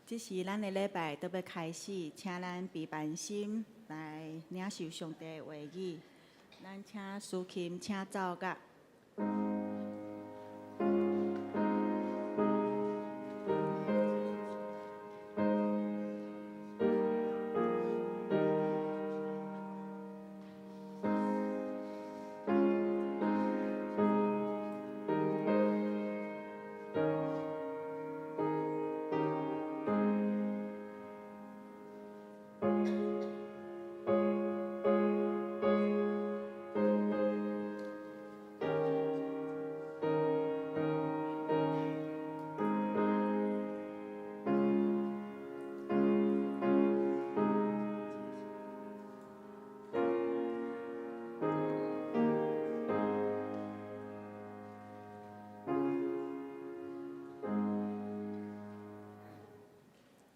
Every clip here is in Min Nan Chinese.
這時咱的禮拜都欲開始，請咱備辦心來領受上帝的話語。咱請司琴，請奏樂。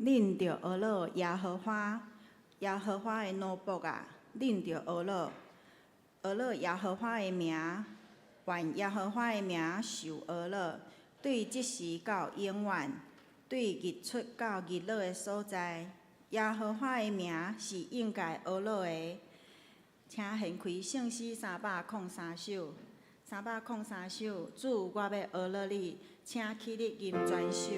恁著呵咾耶和華，耶和華的奴僕啊，恁著呵咾，呵咾耶和華的名，願耶和華的名受呵咾，對這時到永遠，對日出到日落的所在，耶和華的名是應該呵咾的。請掀開聖詩303首，303首，主，我欲呵咾你，請起立吟全首。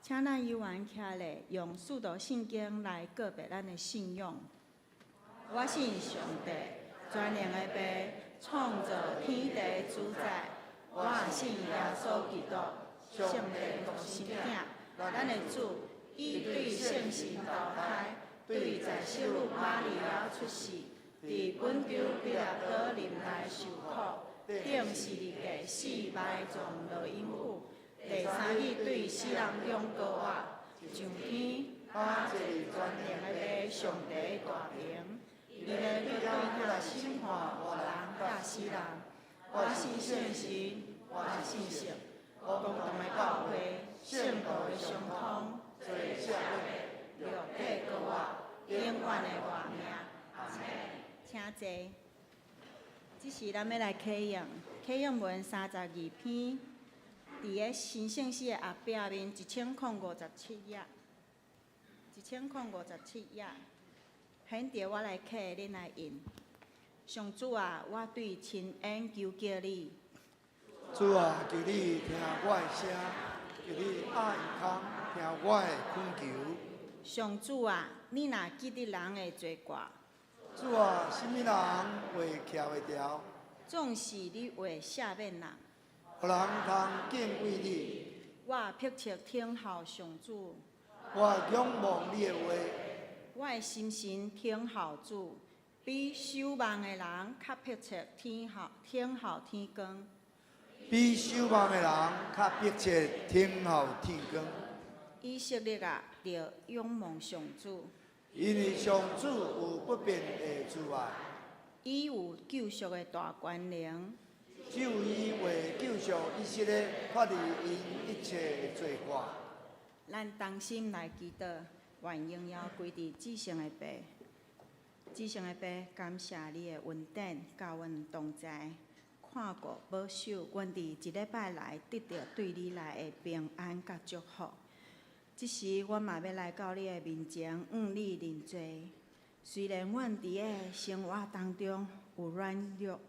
請咱猶原徛咧，用使徒信經來告白咱的信仰。我信上帝，全能的父，創造天地的主宰。我信耶穌基督，上帝獨生囝，咱的主，伊對聖神投胎，對在聖母瑪利亞出世，佇本丟彼拉多臨來受苦，釘十字架死埋葬落陰府。第三日對死人中復活，上天，我坐佇全能的父上帝的大爿，伊欲閣轉來審判活人佮死人。我信聖神，我信聖，公同的教會，聖徒的相通，罪赦免，肉體復活，永遠的活命。阿門。請坐。這時咱欲來啟用，啟用文32篇，佇个新聖詩的後壁面1057頁，1057頁。現在我來啟，恁來應。上主啊，我對深淵求叫你。主啊，求你聽我的聲，求你掩耳空聽我的懇求。上主啊，你若記得人的罪過，主啊，啥物人會徛會牢？總是你會赦免人，予人通敬畏你。我迫切等候上主。我仰望你的話。我的心神等候主，比守望的人較迫切等候等候天光。比守望的人較迫切等候天光。以色列啊，著仰望上主。因為上主有不變的慈愛。伊有救贖的大權能。只有伊為救贖以色列脫離𪜶一切的罪過。咱同心來祈禱，願榮耀歸佇至聖的父。至聖的父，感謝你的恩典，佮阮同在，看顧保守阮佇一禮拜來得著對你來的平安佮祝福。這時，阮嘛欲來到你的面前，向你認罪。雖然阮佇个生活當中有軟弱、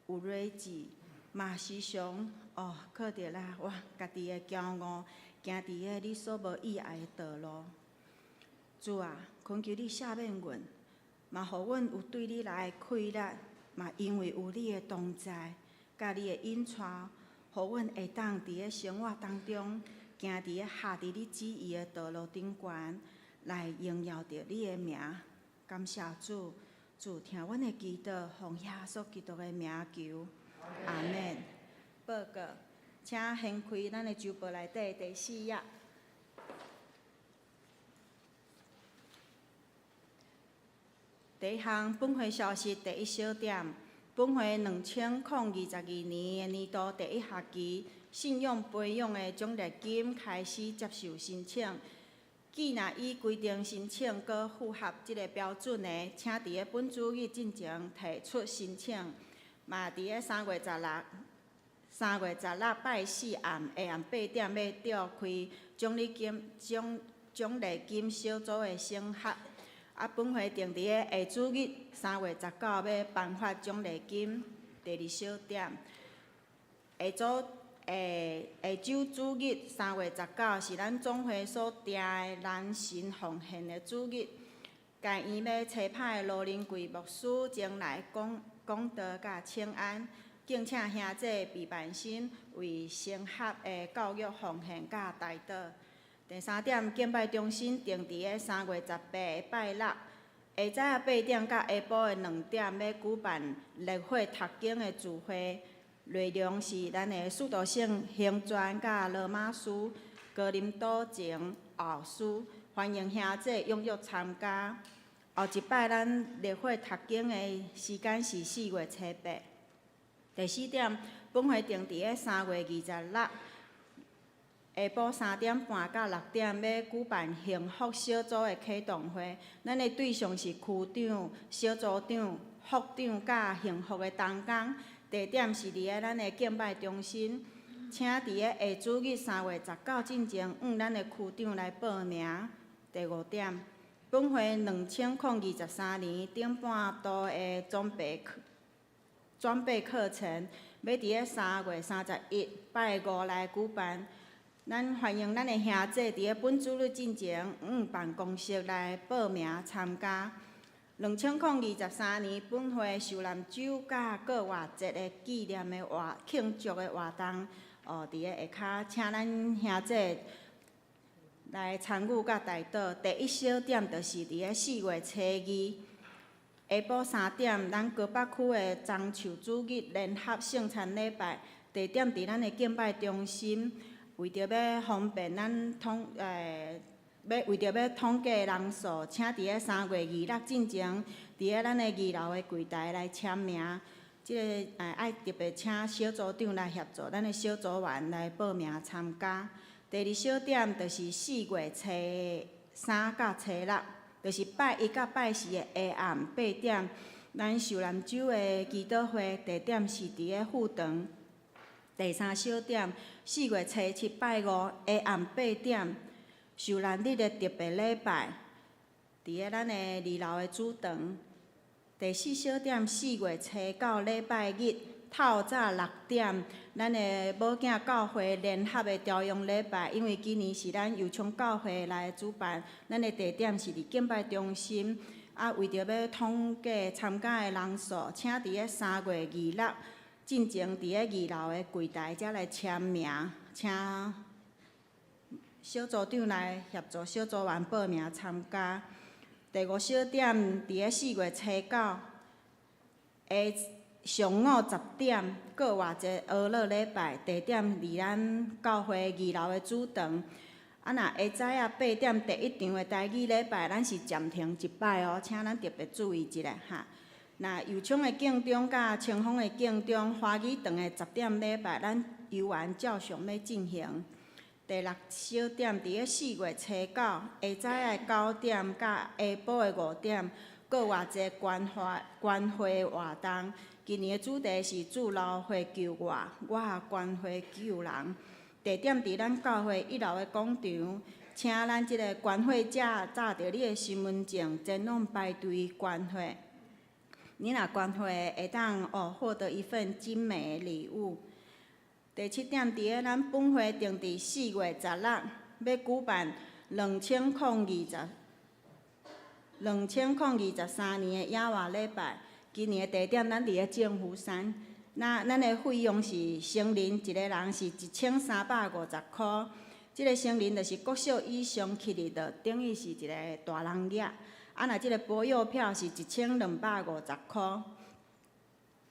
有睿智，嘛時常哦，靠著啦，我家己的驕傲，行佇个你所無意愛的道路。主啊，懇求你赦免阮，嘛予阮有對你來的氣力，嘛因為有你的同在，佮你的引帶，予阮會當佇个生活當中，行佇个合佇你旨意的道路頂懸，來榮耀著你的名。感謝主，主聽阮的祈禱，奉耶穌基督的名求，阿們。報告，請掀開咱的周報內底第四頁。第一項本會消息第一小點，本會2022年的年度第一學期信仰培養的獎勵金開始接受申請。既若依規定申請，閣符合這个標準的，請佇个本主日進前提出申請。嘛，佇个3月16拜四暗下暗8點欲召開獎勵金獎獎勵金小組的審核。啊，本會定佇个下主日3月19欲頒發獎勵金。第二小點，下週。下下週主日3月19是咱總會所定的人神奉獻的主日。該院欲差派羅林貴牧師前來講講道佮請安，敬請兄弟備辦心為神學的教育奉獻佮代禱。第三點，敬拜中心定佇个3月18拜六下早仔8點到下晡的2點，欲舉辦立會讀經的聚會。內容是咱的《使徒行傳》佮羅馬書、哥林多前後書，歡迎兄弟踴躍參加。後一擺咱立會讀經的時間是4月初8。第四點，本會定佇个3月26下晡3點半到6點，欲舉辦幸福小組的啟動會。咱的對象是區長、小組長、副長佮幸福的同工。地點是佇个咱的敬拜中心，請佇个下主日3月19進前，向咱的區長來報名。第五點，本會2023年頂半度的裝備課程，欲佇个3月31拜五來舉辦。咱歡迎咱的兄弟佇个本主日進前，向辦公室來報名參加。2023年本會受難週佮過活節的紀念的活慶祝的活動，哦，佇个下跤，請咱兄弟來參與佮代禱。第一小點就是佇个4月初2下晡3點，咱高北區的樟樹主日聯合聖餐禮拜，地點佇咱的敬拜中心，為著欲方便咱統欸。欲為著欲統計人數，請佇个3月26進前，佇个咱的二樓的櫃台來簽名。這個愛特別請小組長來協助，咱的小組員來報名參加。第二小點就是4月初三佮初六，就是拜一佮拜四的下暗8點，咱受難州的祈禱會地點是佇个副堂。第三小點，4月初7拜五下暗8點，受難日的特別禮拜，佇个咱的二樓的主堂。第四小點，4月初9禮拜日透早6點，咱的母囝教會聯合的朝陽禮拜，因為今年是咱右昌教會來主辦，咱的地點是佇敬拜中心。啊，為著欲統計參加的人數，請佇个3月26進前佇个二樓的櫃台遮來簽名，請小組長來協助小組員報名參加。第五小點，佇个4月初9下上午10點，過活節呵咾禮拜，地點佇咱教會二樓的主堂。啊，若下早仔8點第一場的台語禮拜，咱是暫停一擺哦，請咱特別注意一下哈。若右昌的敬中佮清風的敬中華語堂的10點禮拜，咱猶原照常欲進行。第六小點，佇个4月初9下早的9點佮下晡的5點，過活節關懷關懷活動。今年的主題是主流血救我，我也捐血救人。地點佇咱教會一樓的廣場，請咱這个捐血者紮著你的身份證，前往排隊捐血。你若捐血，會當哦獲得一份精美的禮物。第七點，佇个咱本會定佇4月16，欲舉辦2023年的野外禮拜。今年的地點咱佇个政府山。那咱的費用是成人一个人是1350箍。這个成人就是國小以上起日的，等於是一個大人額。啊，若這个保幼票是1250箍。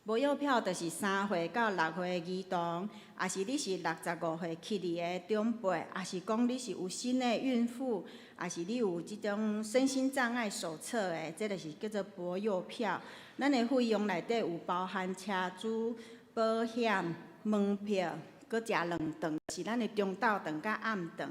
保幼票就是3歲到6歲的兒童，抑是你是65歲起日的長輩，抑是講你是有新的孕婦，抑是你有這種身心障礙手冊的，這就是叫做保幼票。咱的費用內底有包含車資、保險、門票，閣食兩頓，是咱的中晝頓佮暗頓。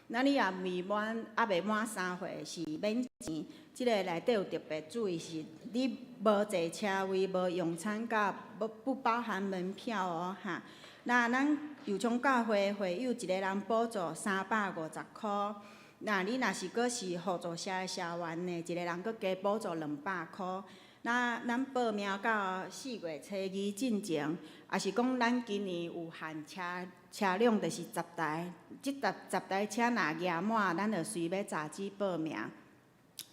那你若未滿，猶未滿3歲是免錢。這个內底有特別注意是，你無坐車位、無用餐佮不包含門票哦，哈。那咱右昌教會會友一个人補助350箍。那你若是閣是互助社的社員呢，一个人閣加補助200箍。那咱報名到4月初2進前，抑是講咱今年有限車車輛，就是十台，這十台車若額滿，咱就隨欲雜誌報名。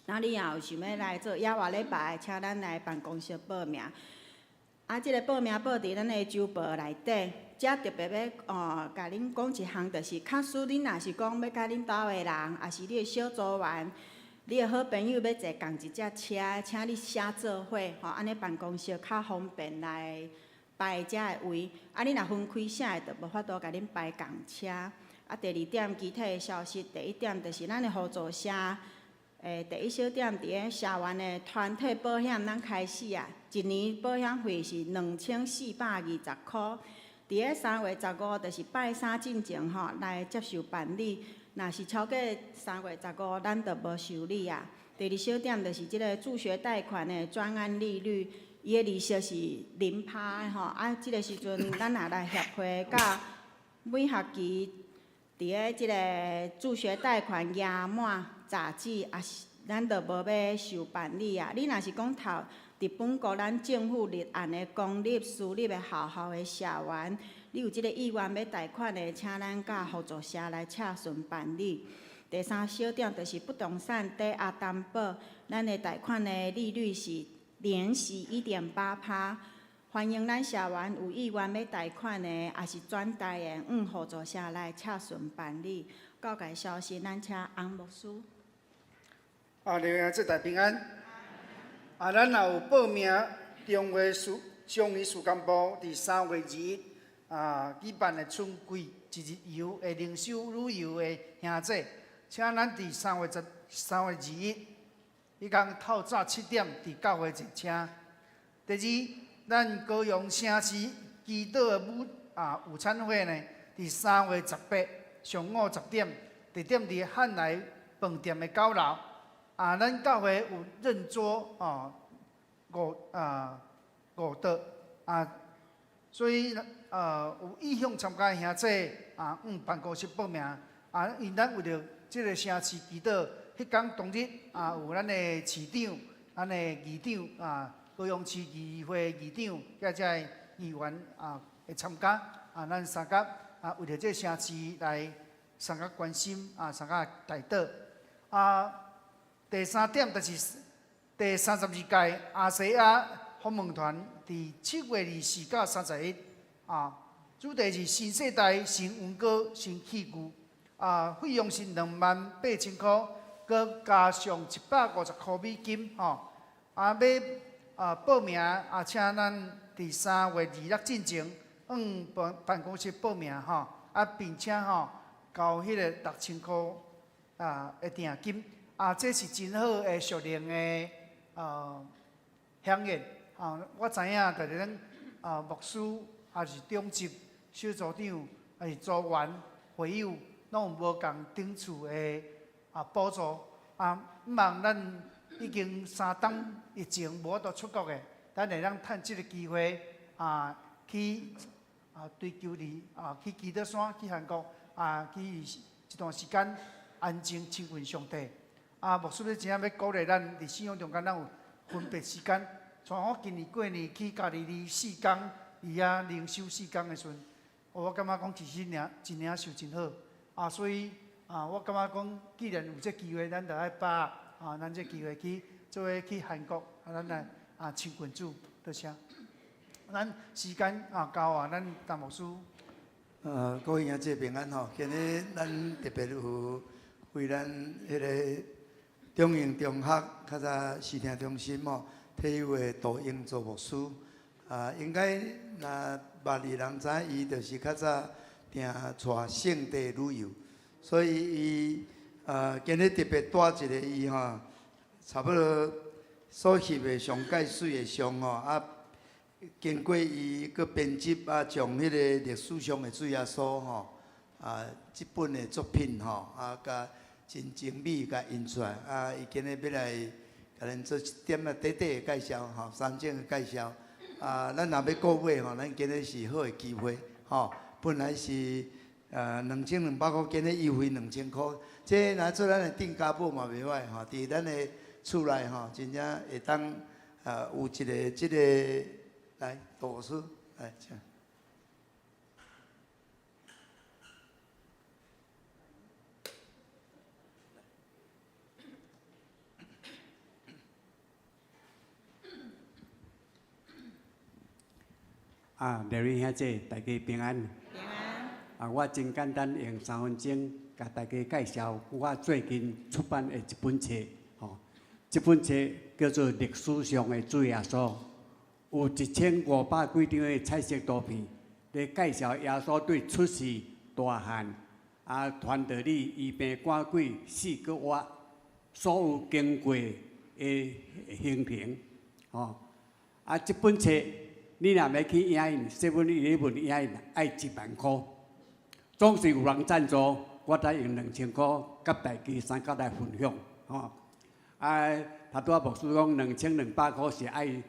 那你若有想欲來做野外禮拜，請咱來辦公室報名。啊，這个報名報佇咱的週報內底，遮特別欲哦，共恁講一項，就是假使恁若是講欲佮恁兜的人，抑是你的小組員，你的好朋友欲坐仝一隻車，請你寫做伙，吼，按呢辦公室較方便來排遮的位。啊，你若分開寫的，就無法度共恁排仝車。啊，第二點，其他的消息，第一點就是咱的互助社，第一小點佇个社員的團體保險，咱開始啊，一年保險費是2420箍。佇个3月15，就是拜三進前吼來接受辦理。若是超過3月15，咱就無受理啊。第二小點就是這个助學貸款的專案利率，伊的利息是0趴的吼。啊，這个時陣咱若來協會，佮每學期佇个這个助學貸款額滿雜誌，抑是咱就無欲受辦理啊。你若是講讀佇本國咱政府立案的公立、私立的學校的社員，你有這个意願欲貸款的，請咱佮互助社來洽詢辦理。第三小點就是不動產抵押擔保，咱的貸款的利率是年息1.8趴。歡迎咱社員有意願欲貸款的，抑是轉貸的，向互助社來洽詢辦理。教界消息，咱請翁牧師。啊，劉兄姊大平安。啊，咱若有報名中會事中年事工部，佇3月21啊舉辦的春季一日遊的靈修旅遊的兄姊，請咱佇3月21彼工透早7點佇教會坐車。第二，咱高雄城市祈禱的午餐會呢，佇3月18上午10點，地點佇漢來飯店的九樓。啊，咱教會有認桌哦，五桌啊，所以有意向參加的兄弟啊，往辦公室報名啊，因咱為著這个城市祈禱，彼工當日啊，有咱的市長、咱的議長啊，高雄市議會議長，佮這个議員啊會參加啊，咱相佮啊，為著這个城市來相佮關心啊，相佮代禱啊。第三點就是第32屆亞細亞訪問團，佇7月24到31啊，主題是新世代、新恩膏、新器具啊，費用是28,000箍，閣加上150塊美金吼。啊，欲啊報名啊，請咱佇3月26進前往辦公室報名吼，啊，並且吼交彼个6000箍啊的訂金。啊，這是真好的屬靈的饗宴啊！我知影，佇咱啊牧師，抑是長執、小組長，抑是組員、會友，攏有無仝等次的啊補助啊。毋望咱已經三冬疫情無法度出國的，咱會當趁這个機會啊去啊追求你啊去基督山去韓國啊去一段時間安靜親近上帝。啊，牧師欲真正欲鼓勵咱佇信仰中間，咱有分別時間。像我今年過年去加利利四工，佇遐靈修四工的時陣，我感覺講其實領真領受真好。啊，所以啊，我感覺講，既然有這機會，咱就愛把握啊，咱這機會去做伙去韓國，啊，咱來啊親近主，多謝。咱時間啊交予咱陳牧師。各位兄姊平安吼，今日咱特別有為咱彼个中營中學較早視聽中心吼，退休的杜英做牧師，啊，應該若捌的人知影，伊就是較早定帶聖地旅遊，所以伊啊今日特別帶一个伊吼，差不多所翕的上蓋媠的相吼，啊，經過伊閣編輯啊，將彼个歷史上的主耶穌吼，啊，這本的作品吼，啊，共真精美，共印出來。啊，伊今日欲來共咱做一點仔短短的介紹，吼，三種的介紹。啊，咱若欲購買吼，咱今日是好的機會，吼。本來是2200箍，今日優惠2000箍。這若做咱的訂家寶嘛袂歹吼，佇咱的厝內吼，真正會當有一个這个來，杜牧師來，請。啊，麗蕊兄姐，大家平安。平安。啊，我真簡單用3分鐘，共大家介紹我最近出版的一本冊，吼。這本冊叫做《歷史上的主耶穌》，有1500幾張的彩色圖片，咧介紹耶穌對出世、大漢、啊傳道理、醫病趕鬼、死閣活，所有經過的行程，吼。啊，這本冊。你若欲去影印，7-Eleven 影印愛1萬箍，總是有人贊助，我才用2000箍，佮大家相佮來分享，吼。啊，頭拄仔牧師講2200箍是愛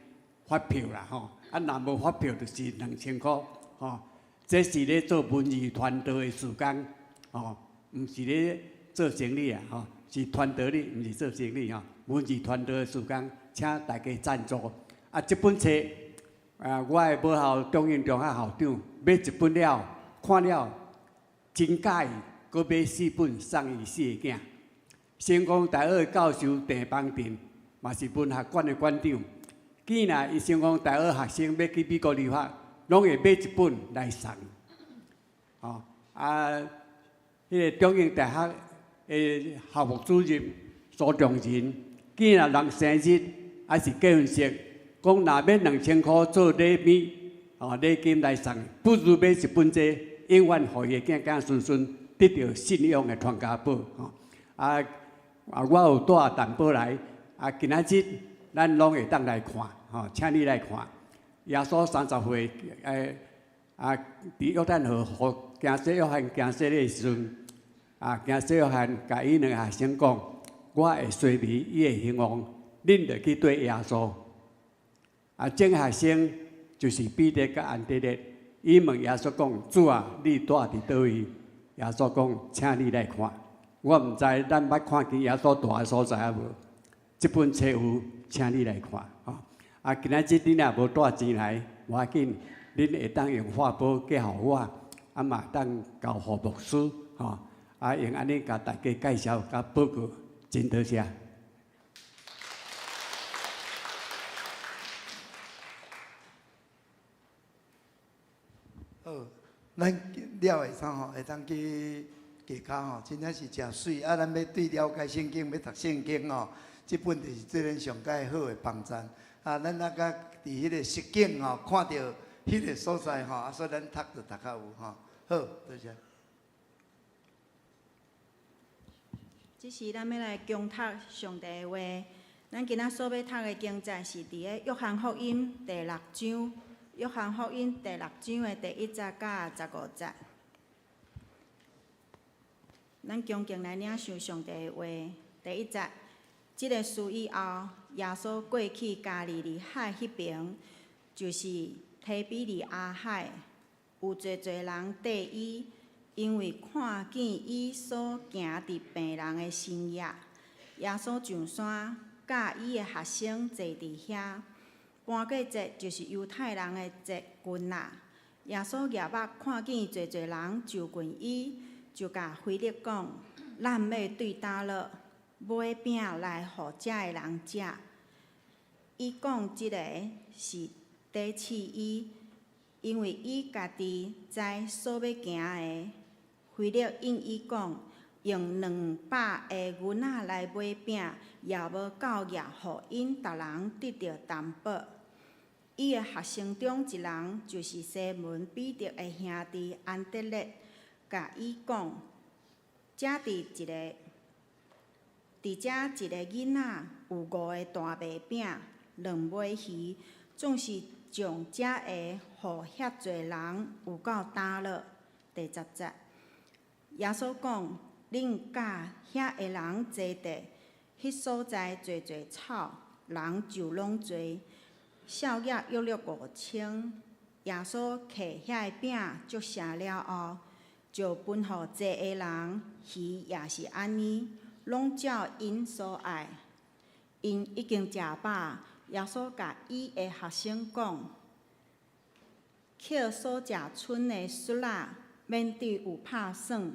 發票啦，吼。啊，若無發票就是2000箍，吼。這是咧做文字傳道的事工，吼，毋是咧做生意啊，吼，是傳道理，毋是做生意吼。文字傳道的事工，請大家贊助。啊，這本冊。啊！我的母校中英中學校長買一本了，看了真佮意，閣買四本送伊四个囝。成功大學的教授鄭邦定嘛是文學館的館長。見若伊成功大學學生欲去美國留學，攏會買一本來送。吼啊！彼个中英大學的校務主任蘇仲仁，見若人生日抑是結婚式。講若欲2000箍做禮物，哦禮金來送，不如買一本這個，永遠予伊的囝囝孫孫得著信仰的傳家寶。吼啊啊！我有帶淡薄來，啊今仔日咱攏會當來看，吼，請你來看。耶穌30歲，啊，佇約旦河予行洗約翰行洗禮的時陣，啊，行洗約翰共伊兩个學生講：我會衰微，伊會興旺，恁著去綴耶穌。啊，眾學生就是彼得佮安德烈，伊問耶穌講：主啊，你蹛佇佗位？耶穌講：請你來看。我毋知咱捌看見耶穌蹛的所在抑無？這本冊有，請你來看。吼！啊，今仔日恁若無帶錢來，無要緊，恁會當用劃撥寄予我，啊嘛會當交予牧師，吼！啊，用按呢共大家介紹佮報告，真多謝。好，咱了會當吼，會當去街跤吼，真正是誠媠。啊，咱欲對了解聖經，欲讀聖經吼，這本就是對咱上蓋好的幫助。啊，咱啊佮佇彼个實景吼，看著彼个所在吼，啊，所以咱讀就讀較有吼。好，多謝。這時咱欲來恭讀上帝的話。咱今仔所欲讀的經節是佇个約翰福音第六章，約翰福音第六章的第一節佮15節。咱恭敬來領受上帝的話。第一節，這个事以後，耶穌過去加利利海彼爿，就是提比哩亞海，有濟濟人綴伊，因為看見伊所行佇病人的神蹟。耶穌上山，佮伊的學生坐佇遐。搬過節就是猶太人的節近啦。耶穌舉目看見濟濟人就近伊，就共腓力講：咱欲對佗落買餅來予遮的人食。伊講這个是佇試伊，因為伊家己知所欲行的。腓力應伊講：用200个銀仔來買餅，也無夠額予𪜶逐人得著淡薄。伊的學生中一人，就是西門彼得的兄弟安德烈，共伊講：遮佇一个，佇遮一个囡仔有五个大麥餅、兩尾魚，總是將這个予遐濟人有夠焦落。第十節，耶穌講：恁教遐个人坐低，彼所在濟濟草，人就攏坐。數額約略5000。耶穌揢遐个餅祝謝了後，就分予坐的人，魚也是按呢，攏照𪜶所愛。𪜶已經食飽，耶穌共伊的學生講：抾所食賰的屑仔，免得有拍散。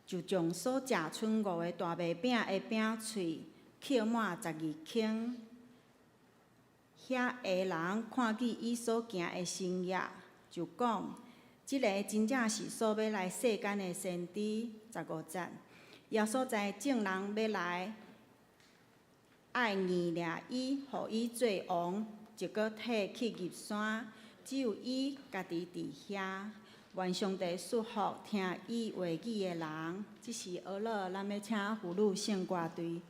就將所食賰五个大麥餅的餅碎，抾滿12坑。遐个人看見伊所行的神蹟，就講：這个真正是所欲來世間的先知。15節，耶穌知眾人欲來愛硬掠伊，予伊做王，就閣退去入山，只有伊家己佇遐。願上帝賜福聽伊話語的人。這時學了，咱欲請婦女聖歌隊。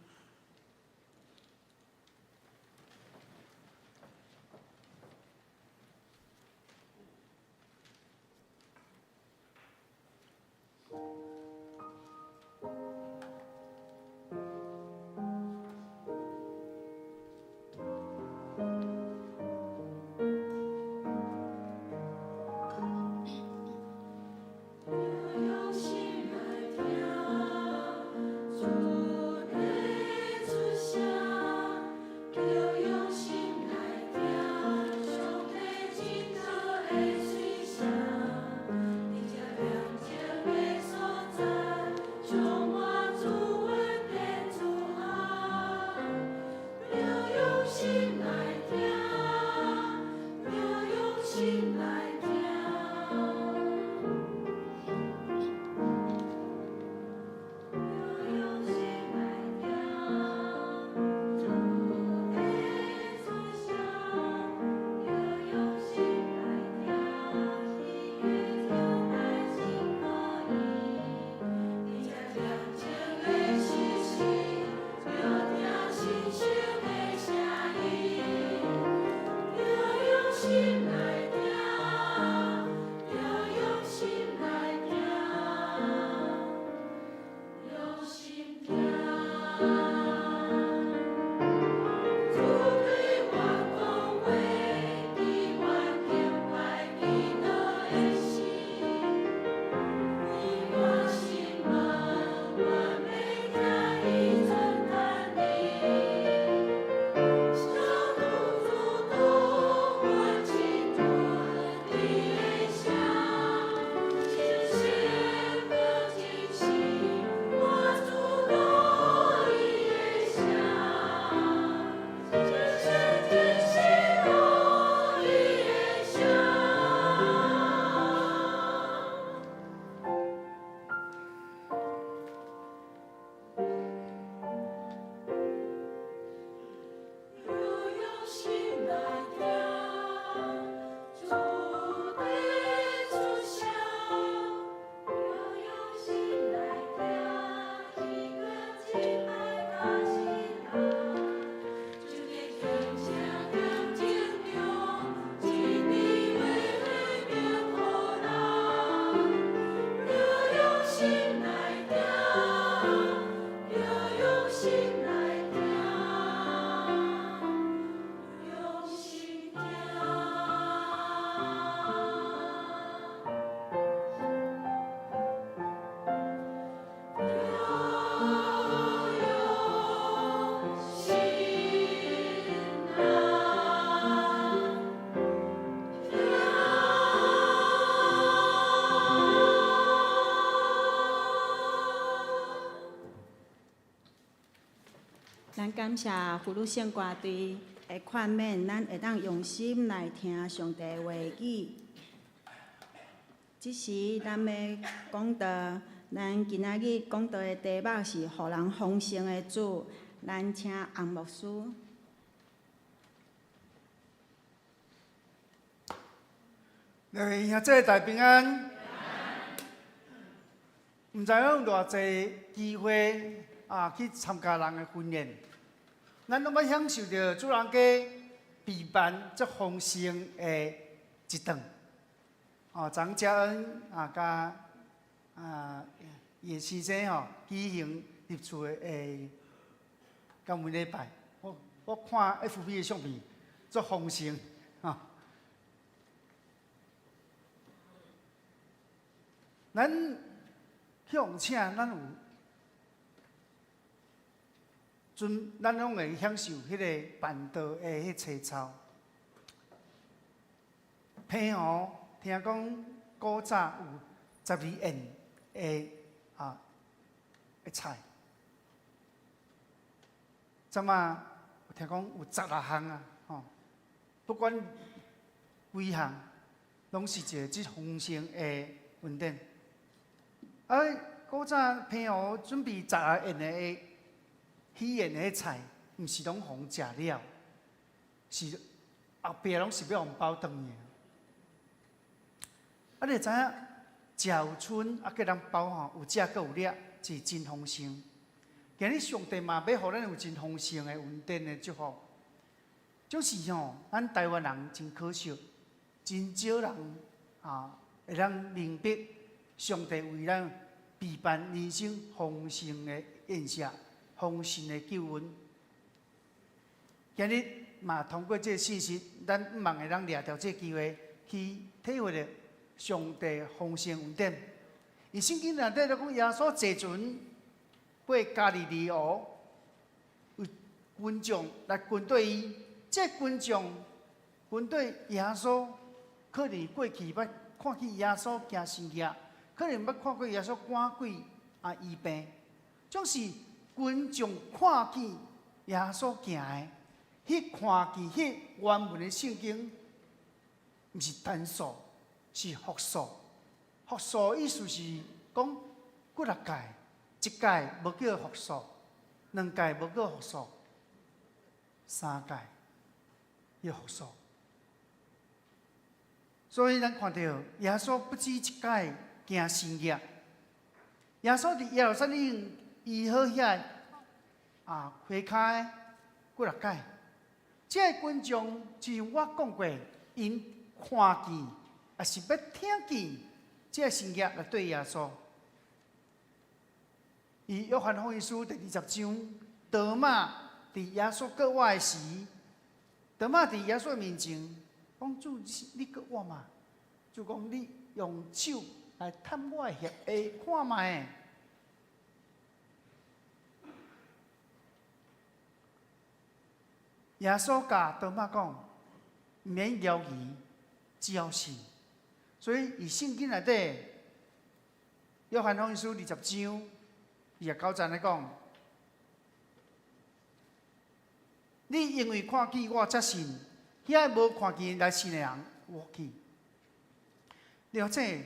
用心來聽，主的。咱感謝福祿聖歌隊的勸勉，咱會當用心來聽上帝的話語。這時，咱欲講道，咱今仔日講道的題目是“予人豐盛的主”，咱請洪牧師。各位兄弟大平安。毋知影有偌濟機會啊，去參加人的婚宴，咱攏捌享受著主人家備辦足豐盛的一頓。哦，張嘉恩啊，佮啊葉先生吼舉行入厝的感恩禮拜，我看 FB 的相片，足豐盛吼。咱去予請，咱有準，咱攏會享受彼个辦桌的彼齊操。澎湖聽講古早有12宴的菜，這馬聽講有16項啊，吼，不管幾項，攏是一個這豐盛的恩典。啊，古早澎湖準備16宴的喜宴的菜，毋是攏予人食了，是後壁攏是欲予包轉去。啊，你會知影，食有賰，啊，閣通包吼，有食閣有掠，是真豐盛。今日上帝嘛欲予咱有真豐盛的恩典的祝福。就是吼，咱台灣人真可惜，真少人啊會當明白上帝為咱備辦人生豐盛的宴席、豐盛的救恩。今日嘛通過這個信息，咱毋望會當掠著這個機會去體會著上帝豐盛恩典。伊聖經內底就講，耶穌坐船過加利利湖，有群眾來跟綴伊。這群眾跟綴耶穌，可能過去捌看見耶穌行神蹟，可能捌看過耶穌趕鬼啊醫病，總是群眾看見耶穌行的，彼看見彼原文的聖經，毋是單數，是複數。複數意思是講幾若屆，一屆無叫複數，兩屆無叫複數，三屆叫複數。所以咱看著耶穌不止一屆行神蹟，耶穌佇耶路撒冷醫好遐啊花跤的幾若屆，這个群眾就像我講過，𪜶看見抑是欲聽見這個神蹟來對耶穌。伊約翰福音書第20章，多馬佇耶穌閣活的時，多馬佇耶穌面前講：主，你閣活嗎？主講：你用手來探我的額下，看覓。耶穌共多馬講：毋免猶疑，只要信。所以，佇聖經內底，約翰福音書20章29節來講：你因為看見我才信，遐無看見來信的人有福氣。了解，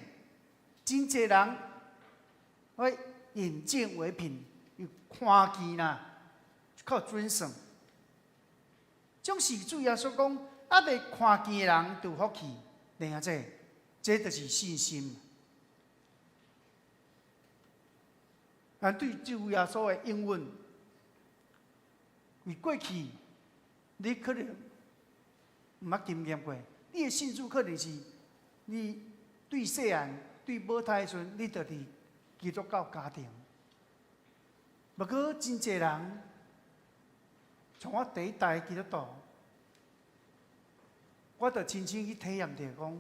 真濟人我眼見為憑，有看見啦，靠準算。總是主耶穌講，猶未看見的人就有福氣。了解，這就是信心。咱對主耶穌的應允，為過去你可能毋捌經驗過，你的信主可能是你對細漢、對母胎的時陣，你就佇基督教家庭。毋過真濟人，從我第一代基督徒，我就親身去體驗著講，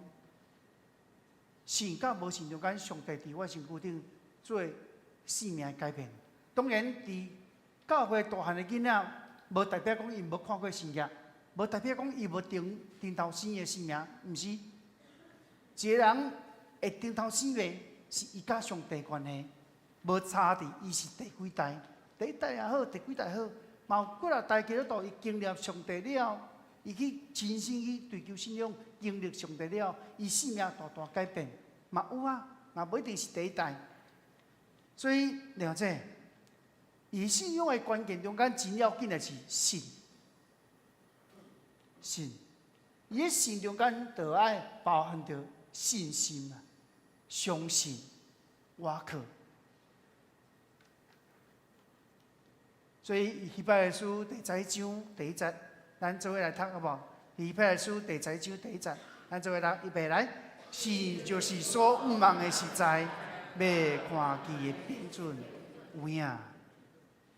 信佮無信中間，上帝佇我身軀頂做生命的改變。當然，佇教會大漢的囡仔，無代表講𪜶無看過神蹟，無代表講伊無頂頂頭生的生命，毋是。一個人會頂頭生袂，是伊佮上帝關係，無差佇伊是第幾代，第一代也好，第幾代也好，嘛有幾若代基督徒伊經歷上帝了，伊去親身去追求信仰，經歷上帝了，伊生命大大改變，嘛有啊，嘛無一定是第一代。所以了解，伊信仰的關鍵中間真要緊的是信，信，伊的信中間就愛包含著信心啊，相信、倚靠。所以希伯來書第十一章第一節，咱做伙來讀好無？希伯來書第十一章第一節，咱做伙讀，預備來。信就是所向望的實在，未看見的憑準。有影，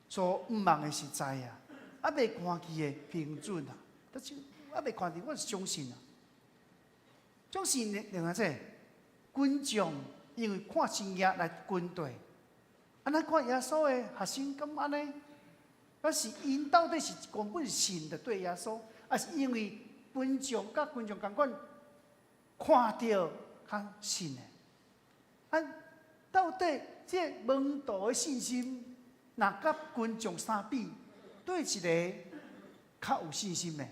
所向望的實在啊，啊未看見的憑準啊，但是啊未看見，我是相信啊。相信另外這群眾因為看神跡來跟隨，啊，咱看耶穌的學生敢按呢？抑是𪜶到底是根本是信著對耶穌，抑是因為群眾佮群眾仝款看著較信的？啊，到底這門徒的信心，若佮群眾相比，佗一个較有信心的？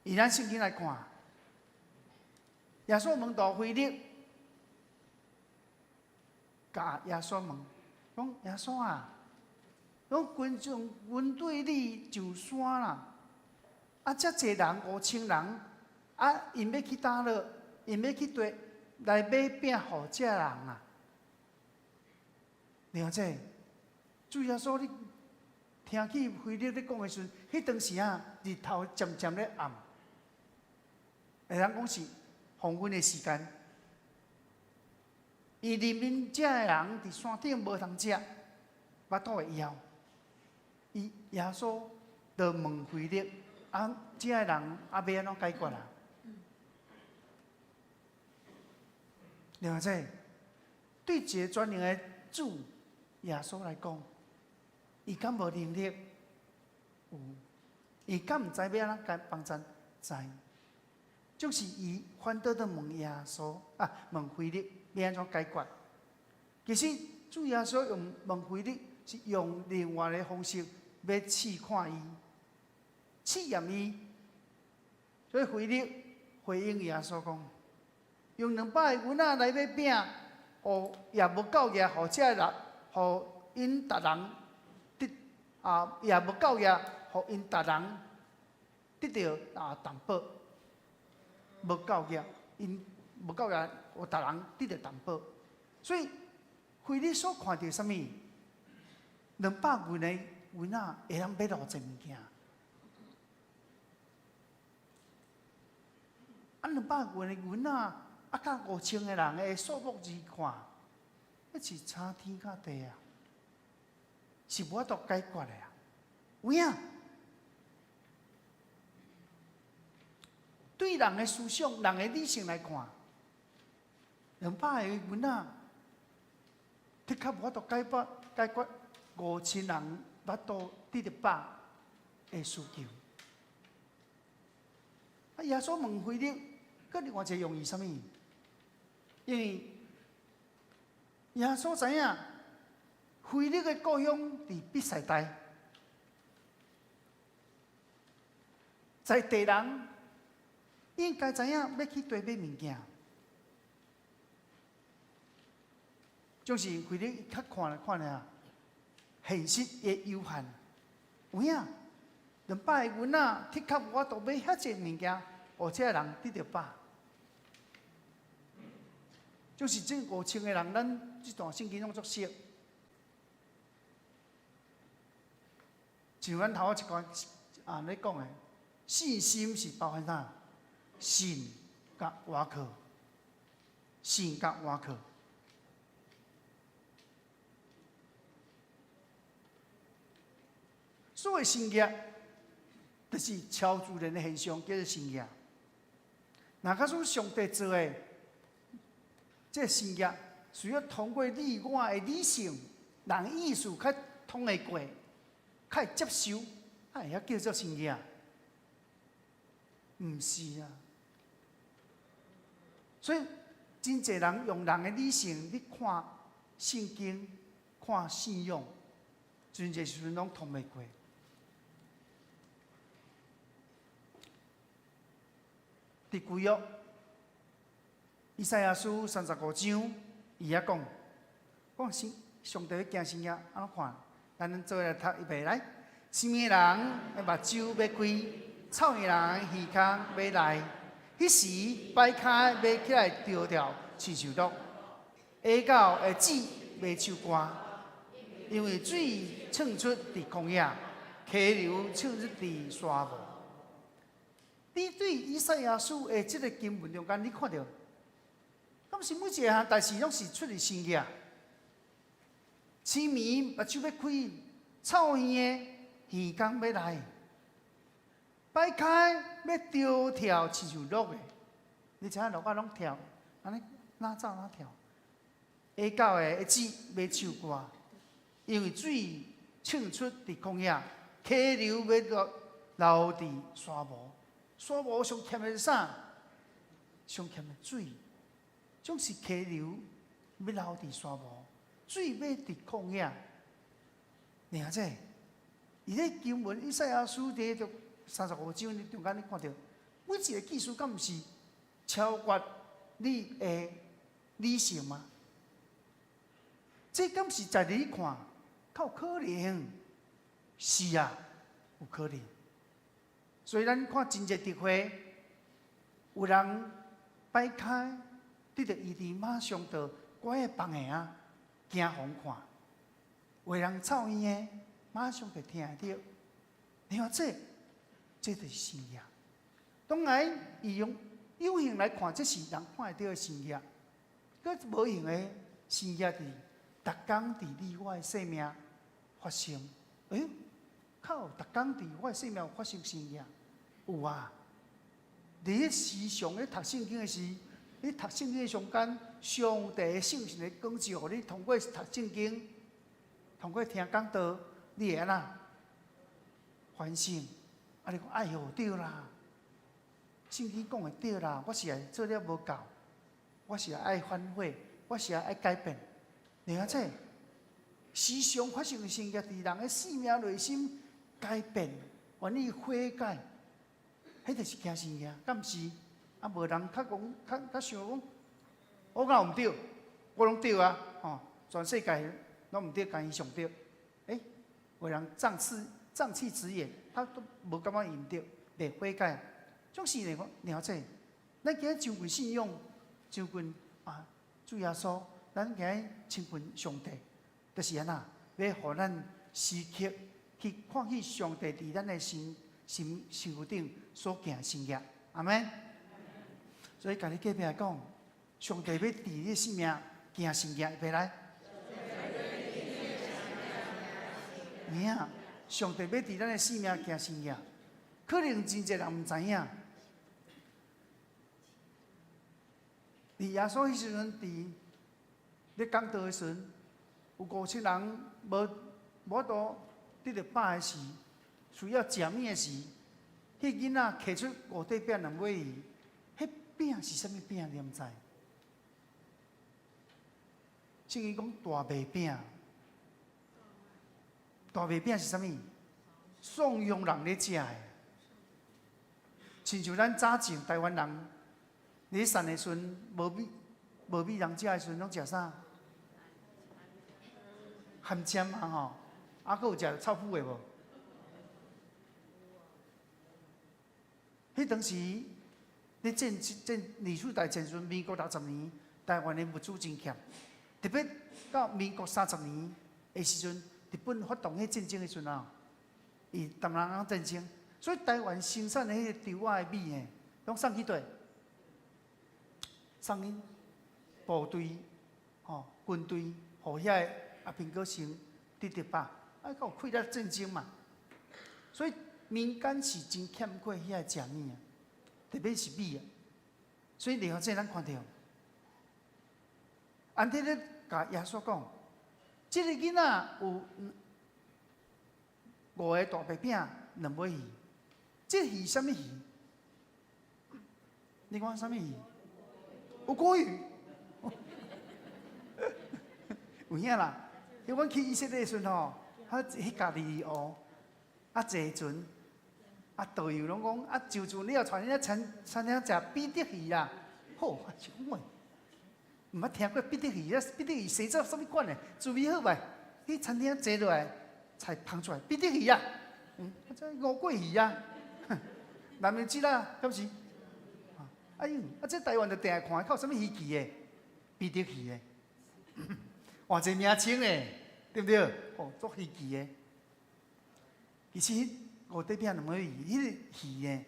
以咱聖經來看，耶穌門徒腓力，共耶穌問，講耶穌啊！講群眾阮對你上山啦，啊，遮濟人5000人，啊，𪜶欲去佗落，𪜶欲去佗來買餅予遮人啊？了解？主耶穌，你聽起腓力咧講的時陣，彼當時啊，日頭漸漸咧暗，會當講是黃昏的時間。伊認明遮的人佇山頂無通食，腹肚會枵。伊耶穌就問腓力：啊，遮的人啊，欲按怎解決啊？了解？對一个全能的主耶穌來講，伊敢無能力？有。伊敢毋知欲按怎幫贊？知。就是伊反倒佇問耶穌啊，問腓力欲按怎解決？其實主耶穌用問腓力是用另外的方式。欲試看伊，試驗伊，所以腓力回應耶穌講：用200個銀仔來買餅，予也無夠額，予遮人，予𪜶逐人得啊，也無夠額，予𪜶逐人得著啊淡薄，無夠額，𪜶無夠額，予逐人得著淡薄。所以腓力所看著啥物？200銀的銀仔會當買偌濟物件？啊，200銀的銀仔，啊，佮5000個人的數目字看，彼是差天共地啊！是無法度解決的啊！有影？對人的思想、人的理性來看，200個銀仔，的確無法度解決解決5000人腹肚得著飽的需求。啊，耶穌問腓力，閣另外一个用意啥物？因為耶穌知影腓力的故鄉佇伯賽大，在地人應該知影欲去佗買物件，就是腓力較看來看來啊。現實的有限，有影200個銀仔，的確無法度買遐濟物件，予這个人得著飽。就是這5000個人，咱這段聖經攏足熟。像咱頭仔一關啊咧講的，信心是包含啥？信佮倚靠，信佮倚靠。所謂神蹟，就是超自然的現象，叫做神蹟。若假使上帝做的這個神蹟，需要通過你我的理性、人意思較通會過、較會接受，啊，會曉叫做神蹟？毋是啊。所以真濟人用人的理性去看聖經、看信仰。真濟時陣攏通袂過。佇舊約以賽亞書35章，伊遐講，講上上帝欲行神跡，按怎看？咱做伙來讀預備來。生耳人的目睭欲開，臭耳人的耳孔欲來。彼時跛跤的欲起來跳跳，親像鹿；啞狗的子欲唱歌，因為水衝出佇曠野，溪流衝出佇沙漠。你對以賽亞書的這个經文中間，你看著，敢是每一項代誌攏是出佇神跡？生耳目睭欲開，臭耳的耳孔欲來，跛跤的欲跳跳，親像鹿的。你知影鹿仔攏跳，按呢哪走哪跳。啞狗的子欲唱歌，因為水衝出佇曠野，溪流欲流流佇沙漠。沙漠上欠的是啥？上欠的水，總是溪流欲流佇沙漠，水欲佇曠野。爾這，伊咧經文以賽亞書佇這35章中間，你看著每一个記事，敢毋是超越你的理性嗎？這敢是在你看，較有可能？是啊，有可能。所以咱看真濟特會，有人跛跤得著醫治，馬上就趕去放下啊，行予看；有人臭耳的，馬上就聽會著。你看這，這就是神跡。當然，伊用有形來看，這是人看會著的神跡；閣無形的神跡，佇逐工佇你我的生命發生。欸，靠！逐工佇我的生命發生神跡，有啊！佇咧時常咧讀聖經的時，你讀聖經的中間，上帝的聖神的光照，予你通過讀聖經，通過聽講道，你會按怎反省？啊，你講哎喲，對啦，聖經講的對啦，我是愛做了無夠，我是愛反悔，我是愛改變。你看這時常發生的神跡，佇人的生命內心改變，願意悔改，彼就是行神跡，敢毋是？啊，無人較講，較較想講，我敢有毋對？我攏對啊！吼，全世界攏毋對，干伊上對。欸，有人仗勢仗氣直言，他都無感覺伊毋對，袂悔改。總是來講，了解。咱今日親近信仰，親近啊，主耶穌，咱今日親近上帝，就是按怎，欲予咱時刻去看見上帝佇咱的心心身軀頂所行的神跡，阿們。所以，共你隔壁講，上帝欲佇你的生命行神跡，預備來。有影，上帝欲佇咱的生命行神跡，可能真濟人毋知影。佇耶穌彼時陣，佇咧講道的時陣，有5000人無無法度得著飽的時，需要食物的時，彼囡仔提出五塊餅兩尾魚，彼餅是啥物餅？你毋知？聖經講大麥餅，大麥餅是啥物？宋陽人咧食的，親像咱早前台灣人咧散的時陣，無米無米通食的時陣，攏食啥？鹹尖啊吼，啊，閣有食臭麩的無？彼當時咧戰戰二次大戰時陣，民國60年，台灣的物資真欠，特別到民國30年的時陣，日本發動彼戰爭的時陣啊，伊東南亞戰爭，所以台灣生產的彼個稻仔的米吼，攏送去佗？送去部隊吼，軍隊，予遐个阿兵哥先得著飽，啊，閣有開了戰爭嘛，所以民間是真欠缺遐個食物啊，特別是米啊。所以另外這咱看著，安提咧共耶穌講，這个囡仔有五个大白餅，兩尾魚，這魚啥物魚？你講啥物魚？有鮭魚。有影啦，因為阮去以色列的時陣吼，啊，彼家己學，啊坐船，啊導遊攏講，啊上船了後，帶恁餐餐廳食比得魚啦。好，我想講毋捌聽過比得魚，啊比得魚生做啥物款的？滋味好袂？彼餐廳坐落來，菜捧出來，比得魚啊，啊這吳桂魚啊，南面子啦，敢是？哎呦，啊這台灣就定看，較有啥物稀奇的？比得魚的，換一個名稱咧，對毋對？哦，足稀奇的。其實五塊餅兩尾魚，彼個魚呢，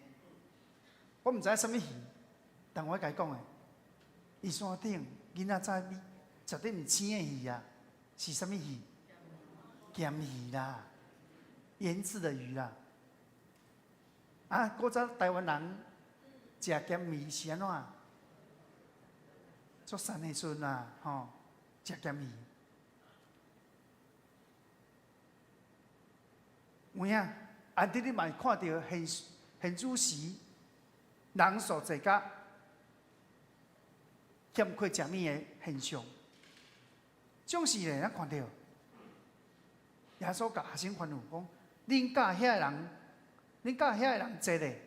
我毋知影啥物魚，但我共伊講的，伊山頂囡仔早你絕對毋生的魚啊，是啥物魚？鹹魚啦，醃製的魚啦。啊，古早台灣人食鹹魚是按怎？做瘦的時陣啊，吼，食鹹魚。有影，安德你嘛會看著現現主時人數濟甲欠缺食物的現象。總是咧，咱看著耶穌共學生吩咐講：恁教遐个人，恁教遐个人坐咧，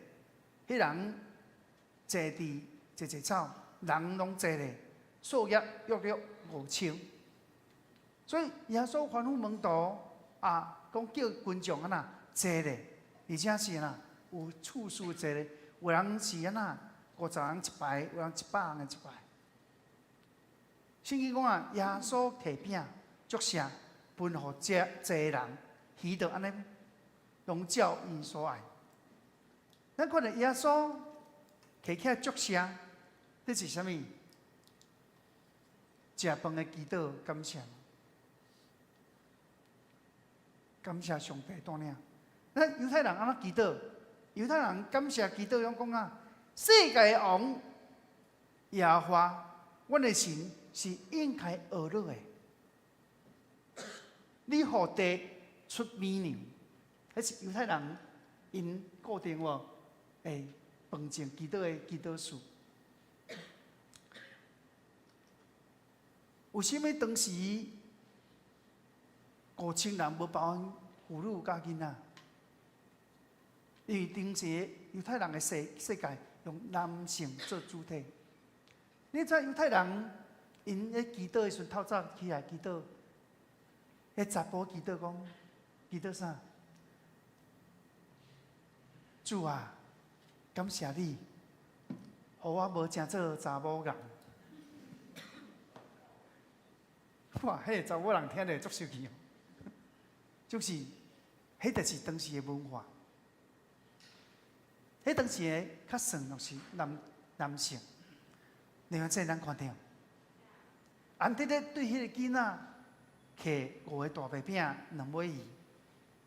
彼人坐佇濟濟草，人攏坐咧，數額約略5000。所以耶穌吩咐門徒啊，講叫群眾按怎坐咧，而且是按怎有次序坐咧，有人是按怎50人一排，有人100人一排。聖經講啊，耶穌提餅祝謝，分予這濟人，魚就按呢，攏照𪜶所愛。咱看著耶穌提起來祝謝，這是啥物？食飯的祈禱感謝。感謝上帝帶領。咱猶太人按怎祈禱？猶太人感謝祈禱，攏講啊，世界的王耶和華，阮的神是應該學樂的。你予地出米糧，彼是猶太人𪜶固定喎，飯前祈禱的祈禱詞。為啥物當時5000人無包含婦女佮囡仔？因為當時猶太人的世世界用男性做主體。你知猶太人𪜶咧祈禱的時陣，透早起來祈禱，彼查埔祈禱講，祈禱啥？主啊，感謝你，予我無成做查某人。哇！彼個查某人聽著會足生氣哦。就是，彼就是當時的文化。彼當時的較算就是男男性。另外，這咱看著，安德烈對彼個囡仔摕五個大白餅兩尾魚，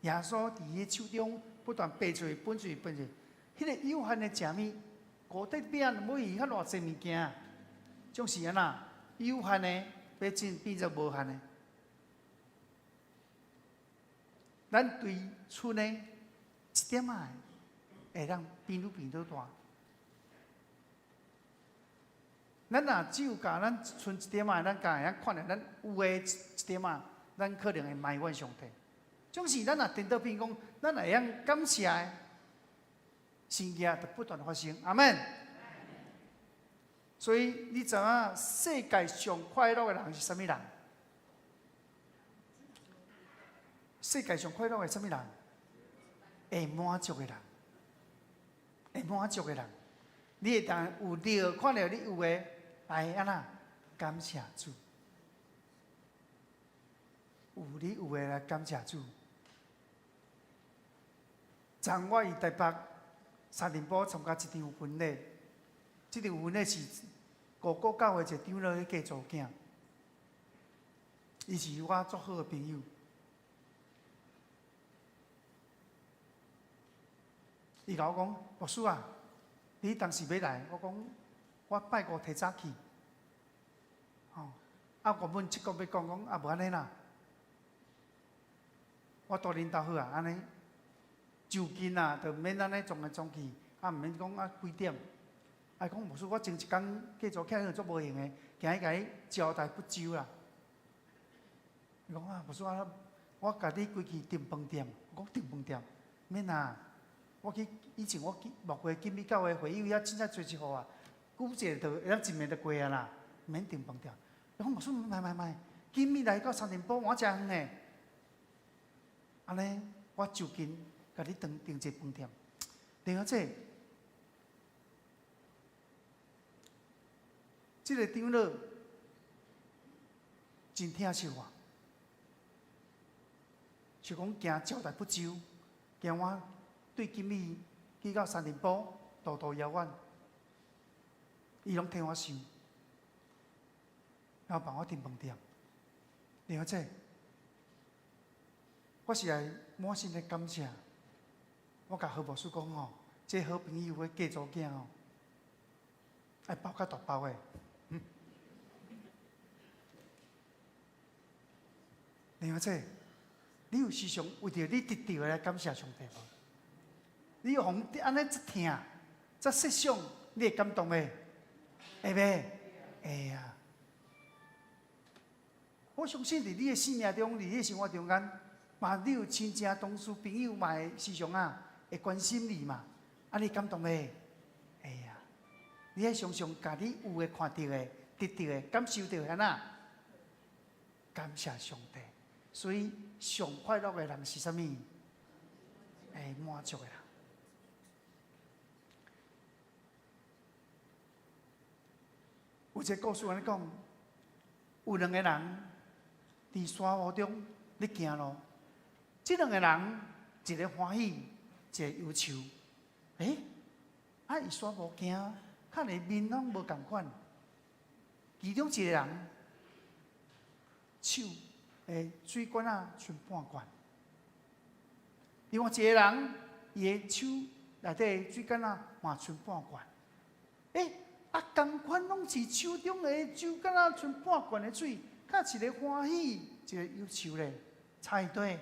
耶穌佇彼手中不斷擘出去、分出去、分出去。彼個有限的食物，五塊餅兩尾魚，較偌濟物件，總是按怎有限的，欲進變做無限的。咱對賰的一點仔，會當變愈變愈大。咱若只有共咱賰一點仔，咱敢會曉看著咱有的一點仔，咱可能會埋怨上帝。總是咱若顛倒變講，咱會曉感謝的，神蹟就不斷發生。阿們。所以你知影世界上快樂的人是啥物人？世界上快樂的啥物人？會滿足的人，會滿足的人。你會當有著看著你有的，來按怎感謝主？有你有的來感謝主。昨我佇台北三重埔參加一場婚禮，這場婚禮是五股教會一個長老去嫁查某囝，伊是我足好的朋友。伊共我講，牧師啊，你當時欲來，我講我拜五提早去，吼，啊，原本七國欲講講，啊，無按呢啦，我蹛恁兜好啊，按呢就近啊，就毋免按呢撞來撞去，啊，毋免講啊幾點，啊，伊講牧師，我前一工繼續起來足無閒的，今日共你招待不周啦。伊講啊，牧師啊，我共你規去訂飯店，我講訂飯店，免啊！我去以前我去木會金美教會會友遐凊彩坐一號啊，久坐就會當一暝就過啊啦，免訂飯店。伊講牧師，莫莫莫，金美來到三重埔換誠遠的，按呢我就近共你訂訂一個飯店。另外這，這個長老真疼惜我，是講驚招待不周，驚我對金美去到三重埔路途遙遠，伊攏替我想，然後幫我訂飯店。另外這，我是來滿心的感謝。我共何牧師講吼，這好朋友的嫁查某囝吼，愛包較大包的。另外這，你有時常為著你得著的來感謝上帝無？你予予按呢一聽，再設想，你會感動袂？會袂？會啊！我相信佇你的生命中，佇你的生活中間，嘛你有親情、同事、朋友嘛會時常啊會關心你嘛，啊你感動袂？會啊！你愛常常共你有的、看著的、得著的、感受著的按怎？感謝上帝。所以上快樂的人是啥物？會滿足的人。有一個故事按呢講，有兩個人佇山路中咧行路，這兩個人一個歡喜，一個憂愁。欸，啊伊煞無行，看伊面攏無仝款。其中一個人手的水管仔賰半罐，另外一個人伊的手內底水管仔嘛賰半罐。欸，啊，仝款攏是手中的水管仔賰半罐的水，較一個歡喜，一個憂愁咧，差佇佗。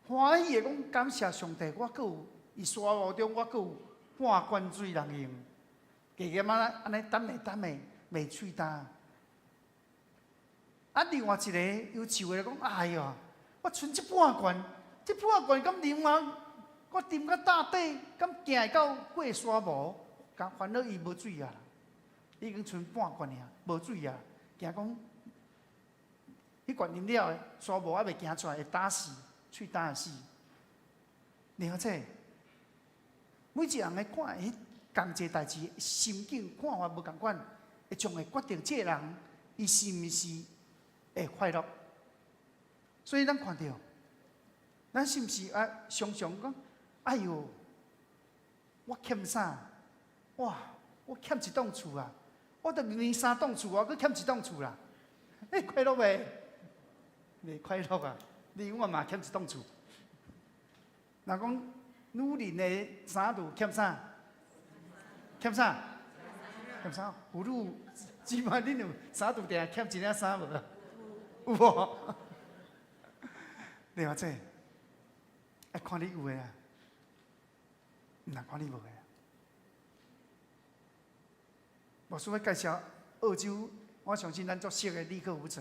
歡喜的講感謝上帝，我閣有佇沙漠中，我閣有半罐水通用。加減仔按呢等下等下，袂喙焦。啊，另外一個憂愁的講：哎喲，我賰這半罐，這半罐敢啉啊？我斟到罩底，敢行會到過沙漠？共煩惱伊無水啊，已經賰半罐爾，無水啊，驚講，彼罐啉了，沙漠猶未行出來會焦死，喙焦會死。了解，每一人的看彼仝一個代誌，心境看法無仝款，會將會決定這個人伊是毋是會快樂。所以咱看著，咱是毋是啊？常常講，哎喲，我欠啥？哇！我欠一棟厝啊！我著明明三棟厝，我閣欠一棟厝啦！欸，快樂袂？袂快樂啊！你永遠嘛欠一棟厝。若講女人的衫櫥欠啥？欠啥？欠啥？婦女姊妹，恁有衫櫥定欠一領衫無？有無？對啊，這愛看你有的啊，毋通看你無的。牧師欲介紹澳洲，我相信咱足熟的李克武者，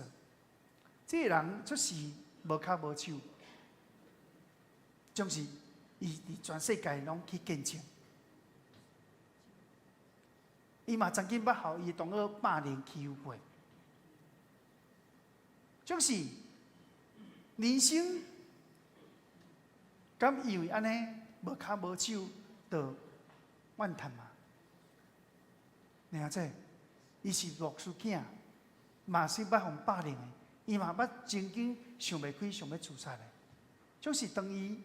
這個人出世無跤無手，總是伊佇全世界攏去見證。伊嘛曾經捌予伊的同學霸凌欺負過，總是人生敢以為按呢無跤無手就怨嘆嘛？爾這，伊是牧師囝，嘛是捌予霸凌的，伊嘛捌曾經想袂開，想欲自殺的。總是當伊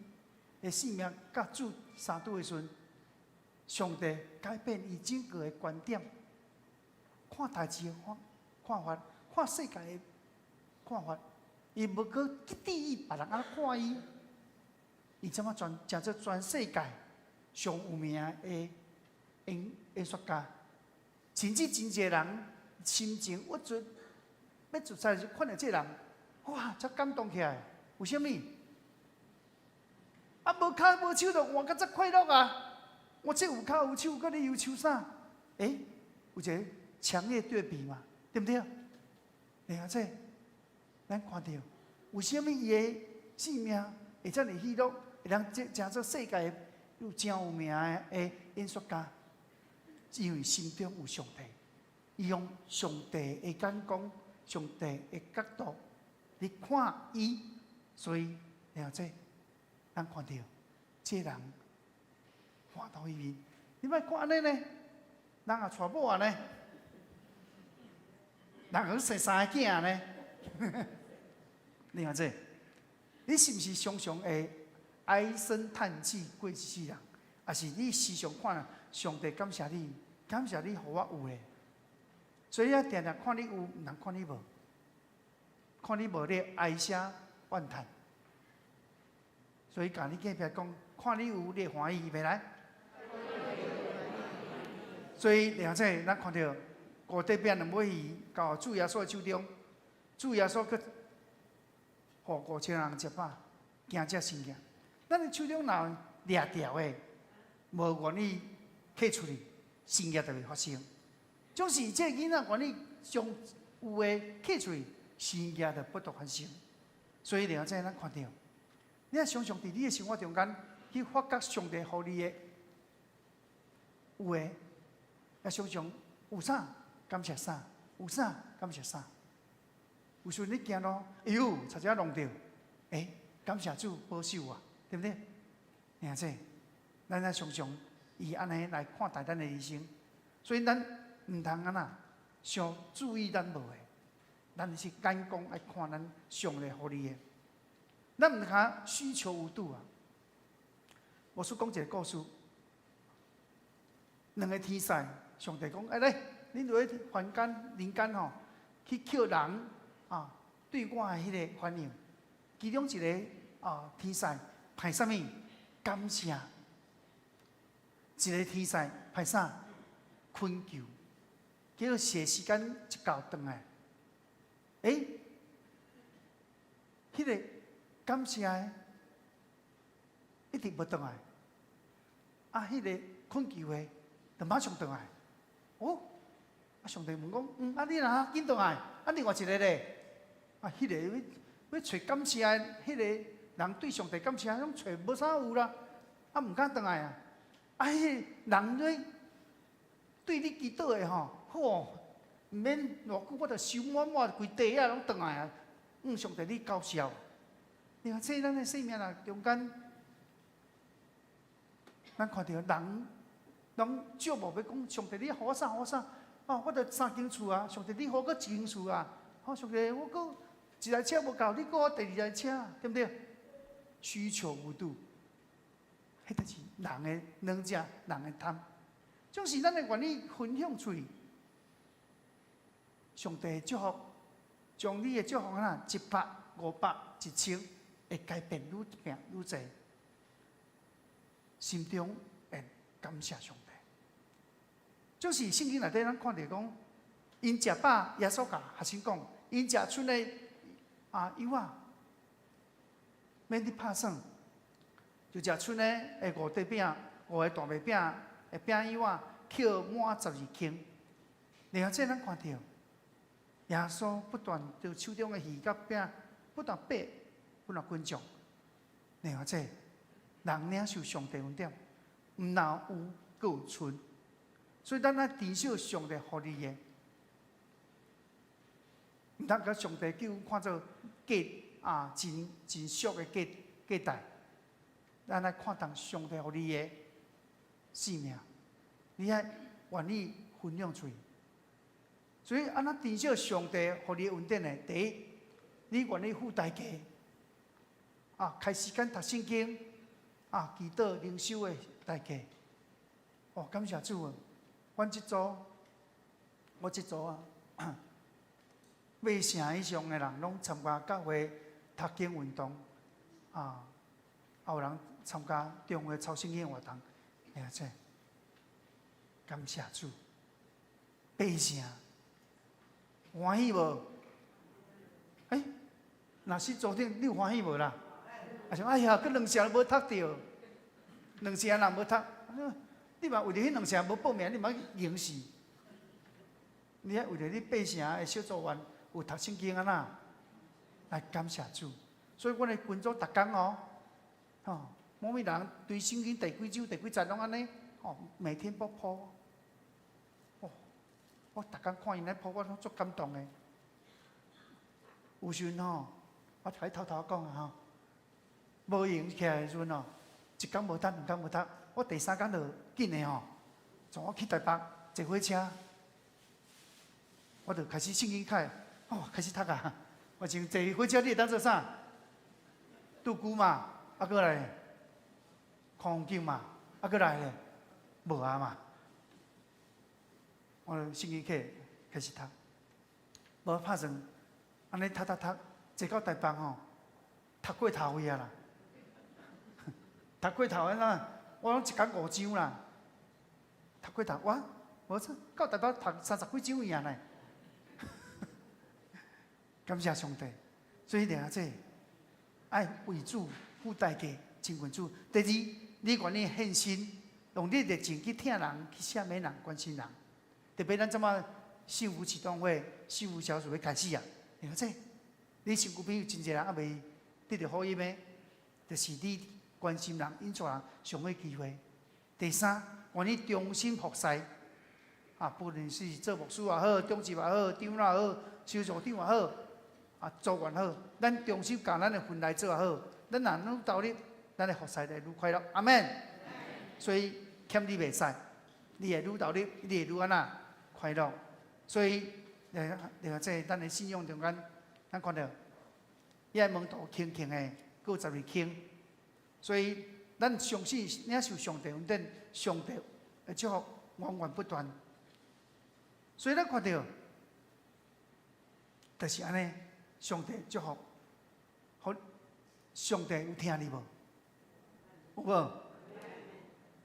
的性命佮主相拄的時陣，上帝改變伊整個的觀點，看代誌的看法，看世界的看法，伊無閣去注意別人按怎看伊，伊這馬全成做全世界上有名的演說家。甚至真濟人心情鬱卒，欲自殺時，看著這人，哇，才感動起來。為啥物？啊，無跤無手就活甲遮快樂啊！我這有跤有手，閣咧憂愁啥？欸，有一個強烈對比嘛，對毋對？對啊，這咱看著，為啥物伊的生命會遮爾喜樂，會當成做世界有誠有名的演說家？因為心中有上帝，伊用上帝的眼光、上帝的角度來看伊，所以了解，咱看著這人歡樂彼面，你莫看按呢呢，人也娶某啊呢，人閣生三个囝呢，你看這，你是毋是常常會唉聲嘆氣過一世人？抑是你時常看上帝感謝你，感謝你予我有的，所以你定定看你有，毋通看你無，看你無，你唉聲怨嘆。所以共你隔壁講，看你有，你會歡喜，袂來。所以兩者，咱看著五塊餅兩尾魚，交主耶穌的手中，主耶穌閣予5000人食飽，行這神蹟。咱的手中若掠著的，無願意揢出去，神蹟就袂發生。總是這个囡仔願意將有的揢出去，神蹟就不斷發生。所以兩者咱看著，你若常常佇你的生活中間去發覺上帝予你的有的，也常常有啥感謝啥，有啥感謝啥。有時陣你行路，哎喲，差一仔弄著，欸，感謝主保守我，對毋對？兩者，咱愛常常以按呢來看待咱的人生，所以咱毋通按怎傷注意咱無的，咱是眼光愛看咱上帝予你的，咱毋通需求無度啊。牧師講一個故事，兩個天使，上帝講：欸來，恁落去凡間人間吼，去抾人啊，對我的彼个反應。其中一個啊天使派啥物？感謝。一個天使派啥？懇求。結果寫時間一到轉來，欸，彼个感謝的一直無轉來，啊，彼個懇求的就馬上轉來。哦，啊，上帝問講，啊，你若緊轉來？啊，另外一個咧，啊，彼個欲揣感謝的彼個人對上帝感謝，攏揣無啥有啦，啊，毋敢轉來啊。啊，彼個人咧對你祈禱的吼，好，毋免偌久，我就收滿滿規袋仔攏轉來啊。上帝你搞笑。你看，這咱的生命啊中間，咱看著人攏少無欲講，上帝你予我啥予我啥？哦，我著三間厝啊，上帝你予我閣一間厝啊。好，上帝我閣一台車無夠，你閣我第二台車，對毋對？需求無度，彼就是人的軟食，人的貪。總是咱會願意分享出去，上帝的祝福，將你的祝福啊，100、500、1000，會改變愈變愈濟，心中會感謝上帝。就是聖經內底咱看著講，𪜶食飽，耶穌共學生講，𪜶食賰的啊油仔，免去拍算，就食賰的五塊餅，五個大麥餅的餅幼仔，抾滿12筐。然後這咱看著，耶穌不斷著手中的魚佮餅不斷擘，不斷分送。然後這人領受上帝恩典，毋若有，閣有賰。所以咱愛珍惜上帝予你的，毋通共上帝叫看做價啊，真真俗的價價值。咱愛看重上帝予你的生命，你愛願意分享出去。所以，按怎珍惜上帝予你的恩典呢？第一，你願意付代價，啊，開時間讀聖經，啊，祈禱靈修的代價。哦，感謝主啊！阮這組，我這組啊，八成以上的人攏參加教會讀經運動，啊，也有人參加中會抄聖經活動，而且感謝主，八成歡喜無？欸，若是昨天你有歡喜無啦？啊想哎呀，閣兩成無讀著，兩成人無讀，你嘛為著彼兩成無報名，你嘛用死。你愛為著你八成的小組員有讀聖經按怎，來感謝主。所以阮的群組逐工哦，吼，某物人對聖經第幾章第幾節攏按呢，吼，每天都 po。哦，我逐工看𪜶咧 po，我攏足感動的。有時陣吼，我共你偷偷講啊吼，無閒起來的時陣哦，一工無讀，兩工無讀，我第三工就緊的吼，從我去台北坐火車，我就開始聖經開，哦，開始讀啊。我像坐火車，你會當做啥？拄久嘛，啊閣來看風景嘛，啊閣來咧，無啊嘛。我就聖經開開始讀，無拍算，按呢讀讀讀，坐到台北吼，讀過頭去啊啦，讀過頭按怎？我攏一工五章啦，讀過頭，我無錯，到台北讀三十幾章去啊呢。感謝上帝，所以掠這愛為主付代價，親近主。第二，你願意獻身，用你熱情去疼人，去赦免人，關心人。特別咱這馬幸福啟動會、幸福小組欲開始啊！掠這，你身軀邊有真濟人猶未得著福音的，就是你關心人、引帶人上好機會。第三，願意忠心服侍，啊，不論是做牧師也好，長執也好，長老也好，小組長也好，啊，組員好，咱忠心共咱的份內做也好，咱若愈投入，咱的服侍就會愈快樂。阿們。所以欠你袂使，你會愈投入，你會愈按怎快樂。所以，另外這咱的信仰中間，咱看著，遐門徒輕輕的，閣有12卿。所以，咱相信領受上帝恩典，上帝的祝福源源不斷。所以咱看著，就是按呢，上帝祝福，予上帝有疼你無？有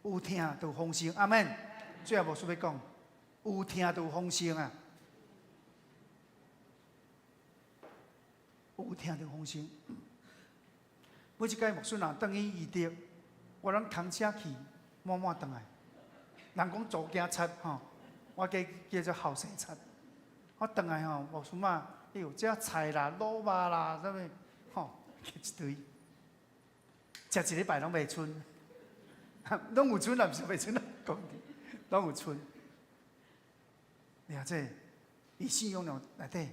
無？有疼就有豐盛，阿們。最後牧師欲講，有疼就有豐盛啊！有疼就有豐盛。每一擺牧師若轉去宜德，我攏牽車去，滿滿轉來。人講查某囝賊吼，我叫叫做後生賊。我轉來吼，牧師媽，哎喲，這菜啦、滷肉啦，啥物吼，一堆，食一禮拜攏袂賰，攏有賰啦，毋是袂賰啦，講攏有賰。掠這，伊信仰內底，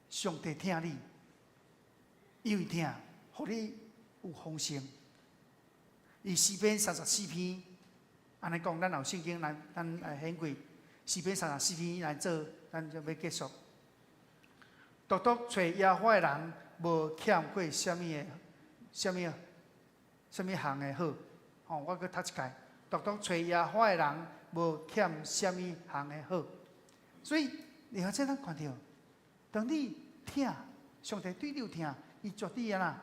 上帝疼你，因為疼，予你有豐盛。伊詩篇34篇，按呢講，咱有聖經來，咱來顯開詩篇三十四篇來做，咱就欲結束。獨獨揣耶和華的人，無欠過啥物的，啥物啥物項的好。吼，我閣讀一擺。獨獨揣耶和華的人，無欠啥物項的好。所以，你看這咱看著，當你疼，上帝對你有疼，伊絕對按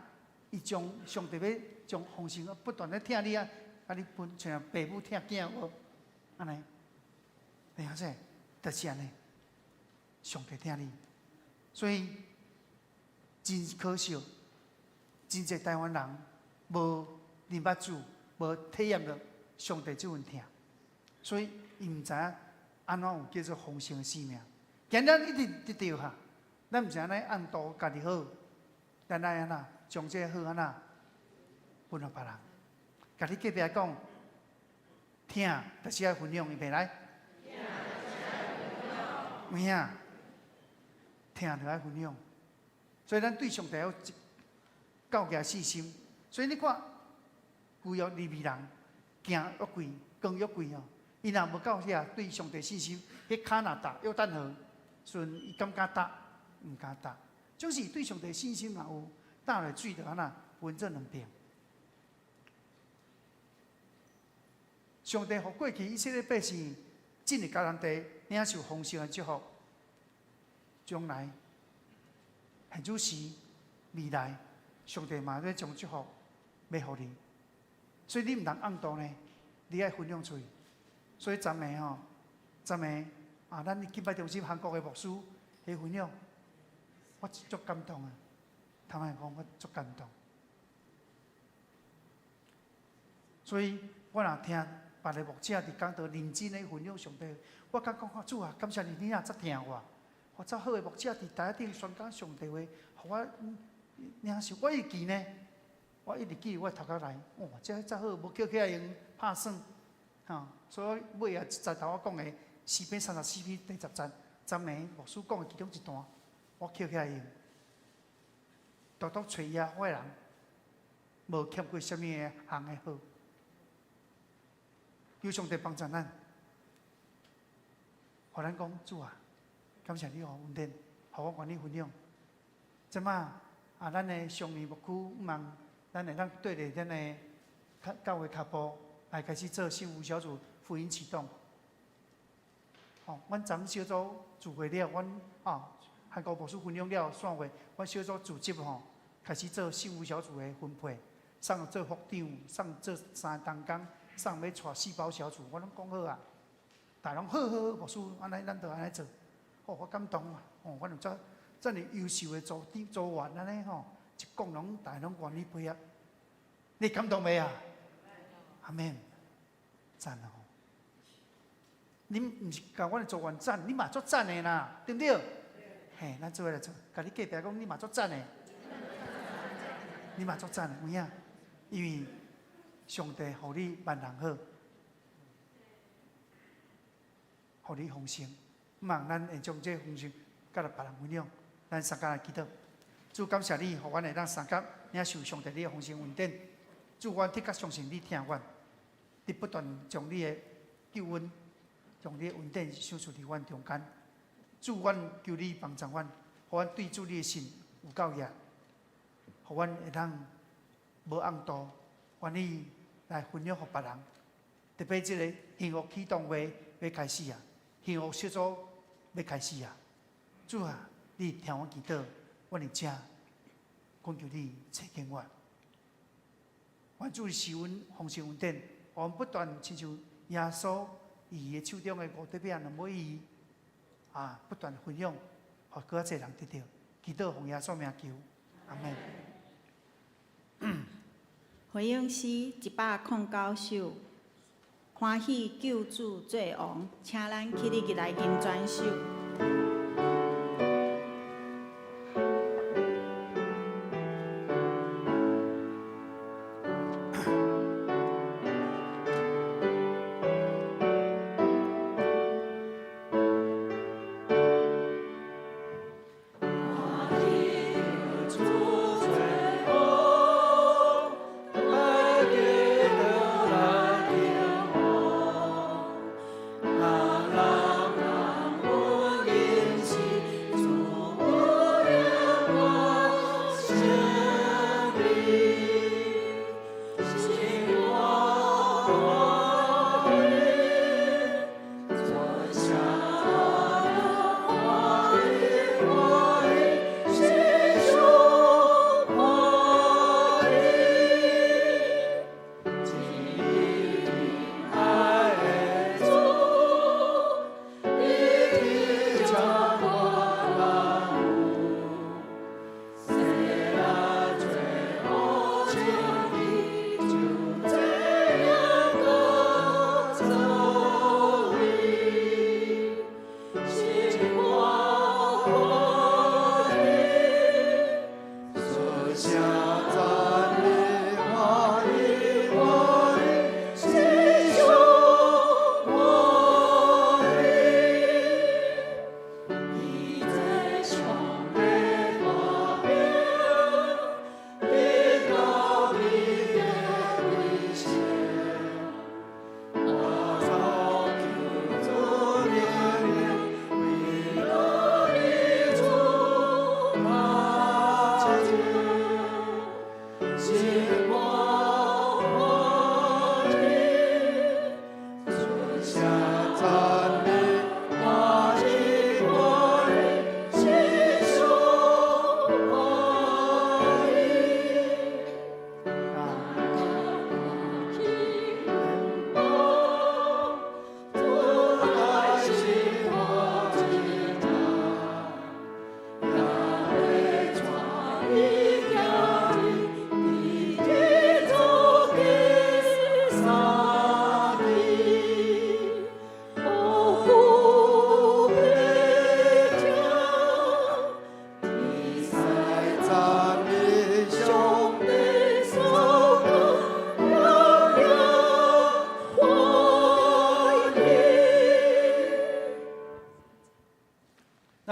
怎，伊將上帝欲將豐盛不斷咧疼你啊，共你分，像爸母疼囝有無？按呢，你看這，就是按呢，上帝疼你，所以真可惜，真濟台灣人無認捌主，無體驗著上帝這份疼，所以伊毋知影按怎有叫做豐盛的生命。今咱一直得著哈，咱毋是按呢按圖家己好，咱愛按怎將這個好按怎分予別人。共你隔壁講，疼，就是愛分享，預備來。有影，疼就愛分享，所以咱對上帝有夠額信心。所以你看，舊約利未人行約櫃、扛約櫃哦，伊若無夠遐對上帝信心，彼跤若踏約旦河，時陣伊敢敢踏？毋敢踏。總是對上帝信心若有，踏落水就按怎分做兩邊。上帝予過去以色列百姓進入迦南地，領受豐盛的祝福。將來、現此時、未來，上帝嘛欲將祝福欲予你。所以你毋通暗度呢，你愛分享出去。所以昨暝吼，昨暝啊，咱敬拜中心韓國的牧師彼分享，我足感動啊！坦白講，我足感動。所以我若聽別个牧者佇講道認真咧分享上帝，我感覺講主啊，感謝你，你若遮疼我，予遮好的牧者佇台頂宣講上帝話，予我領受。我會記呢，我一直記我頭殼內，哇！這遮好，無抾起來用拍算，吼。所以尾仔才頭我講的詩篇34篇第10節，昨暝牧師講的其中一段，我抾起來用。獨獨揣耶和華的人，無欠過啥物的項的好。求上帝幫助咱，予咱講主啊，感謝你予我恩典，予我願意分享。這馬啊，咱的上年牧區，望咱會當對著咱的教會跤步來開始做幸福小組福音啟動。吼，阮昨昏小組聚會了，阮啊韓國牧師分享了散會，阮小組組織吼開始做幸福小組的分配，送做副長，送做三個同工，送欲帶細胞小組，我攏講好啊，大家攏好好好，牧師按呢，咱就按呢做。哦，我感動啊！哦，阮有遮遮爾優秀的組長組員按呢吼，一講攏大家攏願意配合。你感動未啊？阿們，讚哦！你毋是共阮的組員讚，你嘛足讚的啦，對毋對？嘿，咱做伙來做，共你隔壁講，你嘛足讚的，你嘛足讚的，有影？因為上帝予你萬人好，予你豐盛，望咱會將這豐盛佮來別人分享。咱相共來祈禱，主感謝你，予阮會當相佮領受上帝你的豐盛恩典。主，阮的確相信你聽阮，你不斷將你的救恩、將你的恩典賞賜佇阮中間。主，阮求你幫助阮，予阮對主你的信有夠額，予阮會當無暗度，願意來分享予別人。特別這个幸福啟動會欲開始啊，幸福小組欲開始啊。主啊，你聽阮祈禱，阮佇遮，懇求你垂聽阮。願主賜阮豐盛恩典，予阮不斷親像耶穌伊的手中的五塊餅兩尾魚啊，不斷分享，予閣較濟人得著。祈禱奉耶穌名求，阿門。回應詩109首，歡喜救主做王，請咱起立來吟全首。人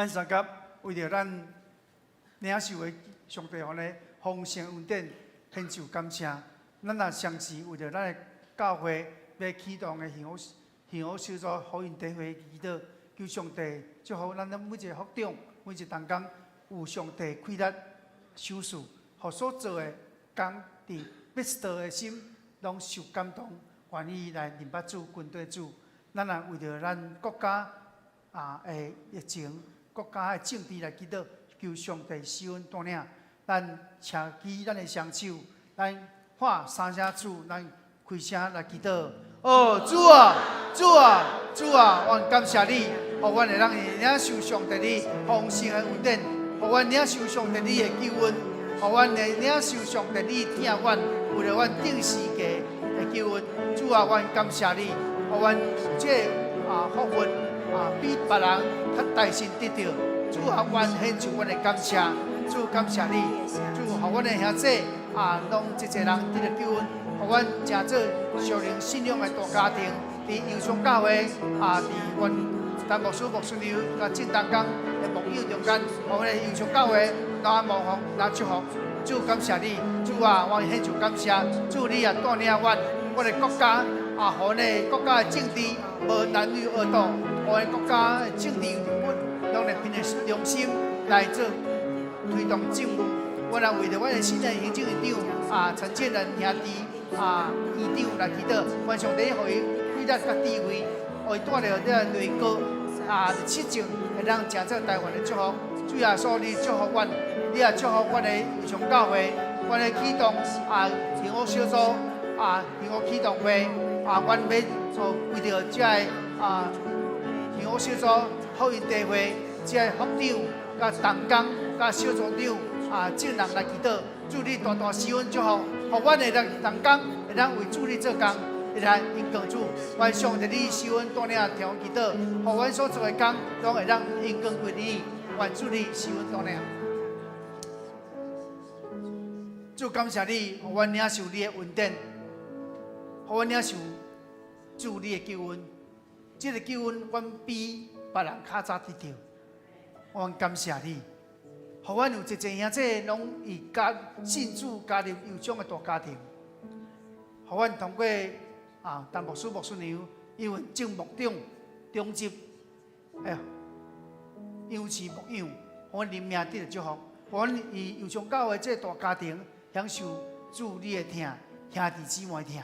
咱相佮為著咱領受的上帝予咱的豐盛恩典，獻上感謝。咱也相信為著咱的教會欲啟動的幸福小組福音聚會祈禱，求上帝祝福咱每一個牧長、每一個同工，有上帝氣力賞賜，予所做的工佇欲道的心，攏受感動，願意來認捌主、跟隨主。咱也為著咱國家的疫情、國家的政治來祈禱，求上帝施恩帶領。咱請舉咱的雙手，咱喊三聲主，咱開聲來祈禱。哦，主啊，主啊，主啊，阮感謝你，予阮會當領受上帝你豐盛的恩典，予阮領受上帝你的救恩，予阮會領受上帝你疼阮，為著阮釘十字架的救恩。主啊，阮感謝你，予阮這個福分比別人較大先得著。主啊，阮獻上阮的感謝，主感謝你，主予阮的兄弟攏濟濟人得著救恩，予阮成做屬靈信仰的大家庭，佇猶松教會佇阮陳牧師、牧師娘佮眾同工的牧養中間，予阮的猶松教會來牧奉、來祝福。主感謝你，主啊，我獻上感謝，主你也帶領阮，阮的國家予阮的國家的政治無男女惡鬥，予阮國家的政治人物攏會憑著良心來做推動政務。阮也為著阮的新任行政院長陳建仁兄弟院長來祈禱，願上帝予伊氣力佮智慧，予伊帶著這個內閣執政，會當成做台灣的祝福。主耶穌，你祝福阮，你也祝福阮的猶松教會，阮的啟動幸福小組幸福啟動會阮欲做為著這个幸福小組福音聚會，這个牧長、佮同工、佮小組長眾人來祈禱，主你大大施恩祝福，予阮的人同工會當為主你做工，會來榮光主。願上帝你施恩帶領聽阮祈禱，予阮所做的工攏會當榮光歸你。願主你施恩帶領。主感謝你，予阮領受你的恩典，予阮領受主你的救恩。這个救恩，阮比別人較早得著。阮感謝你，予阮有濟濟兄弟攏以加信主加入猶松的大家庭。予阮通過陳牧師、牧師娘，因為眾牧長、長執，養侍牧養，予阮靈命得著祝福，予阮以猶松教會這個大家庭享受主你的疼，兄弟姊妹疼。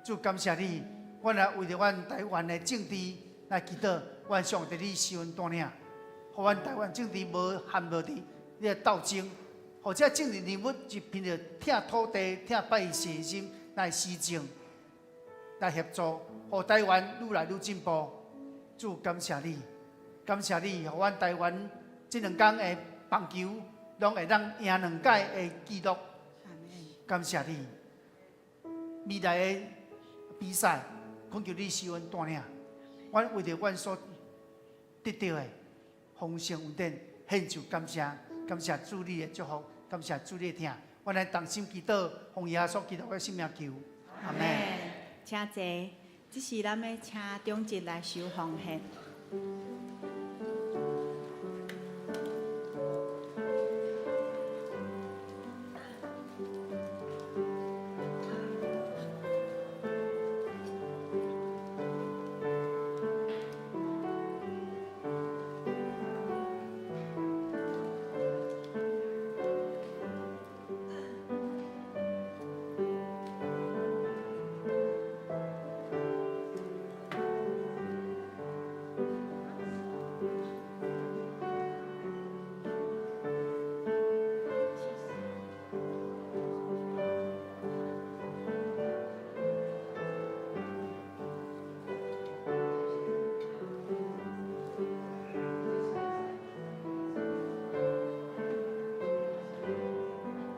主感謝你，阮也為著阮台灣的政治來祈禱，願上帝你施恩帶領，予阮台灣政治無陷落佇這個鬥爭，予這政治人物是憑著疼土地、疼百姓的心來施政、來協助，予台灣愈來愈進步。主感謝你，感謝你，予阮台灣這兩工的棒球攏會當贏兩屆的紀錄。感謝你，未來的比賽，懇求你施恩帶領。阮為著阮所得著的豐盛恩典，獻上感謝，感謝主你的祝福，感謝主你的疼。阮來同心祈禱，奉耶穌基督的聖名求，阿們。請坐，這時咱欲請長執來收奉獻。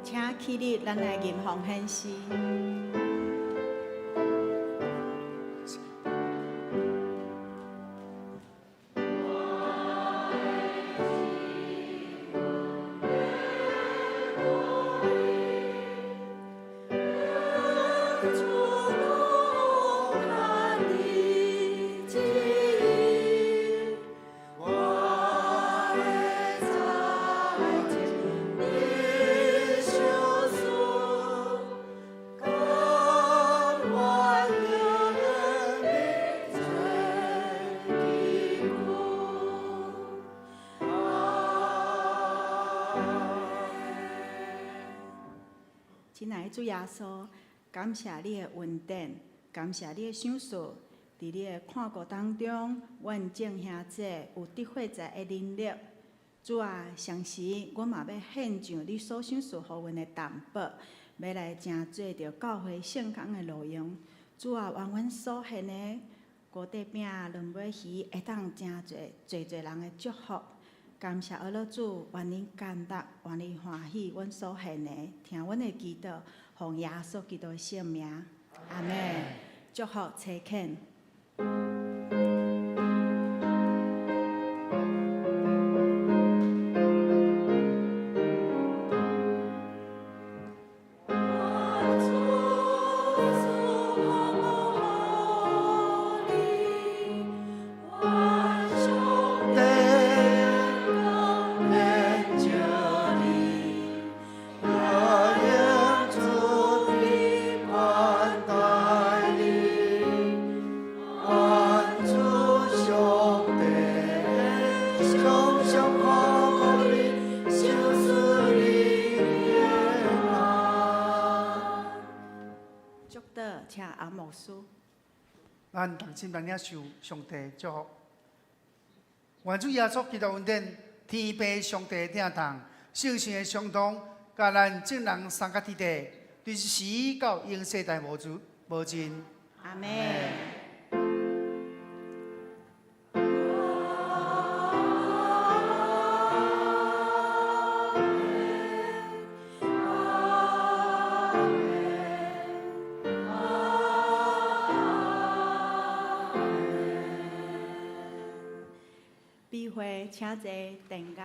請起立，咱來吟奉獻詩。主攏親愛的主耶穌，感謝你的恩典，感謝你的賞賜，佇你的看顧當中，阮眾兄弟有得火災的能力。主啊，同時阮嘛欲獻上你所賞賜予阮的淡薄，欲來成做著教會聖工的路用。主啊，願阮所獻的五塊餅、兩尾魚，會當成做濟濟人的祝福。感謝阿樂主，願你感動，願你歡喜阮所獻的，聽阮的祈禱，奉耶穌基督的聖名，阿們。祝福齊懇。祝禱，請阿牧師。咱同心來領受上帝祝福。願主耶穌基督恩典、天父上帝的疼痛、聖神的相通，佮咱眾人三甲天地，對時到永世代無盡無盡。阿們。閉會，請坐定格。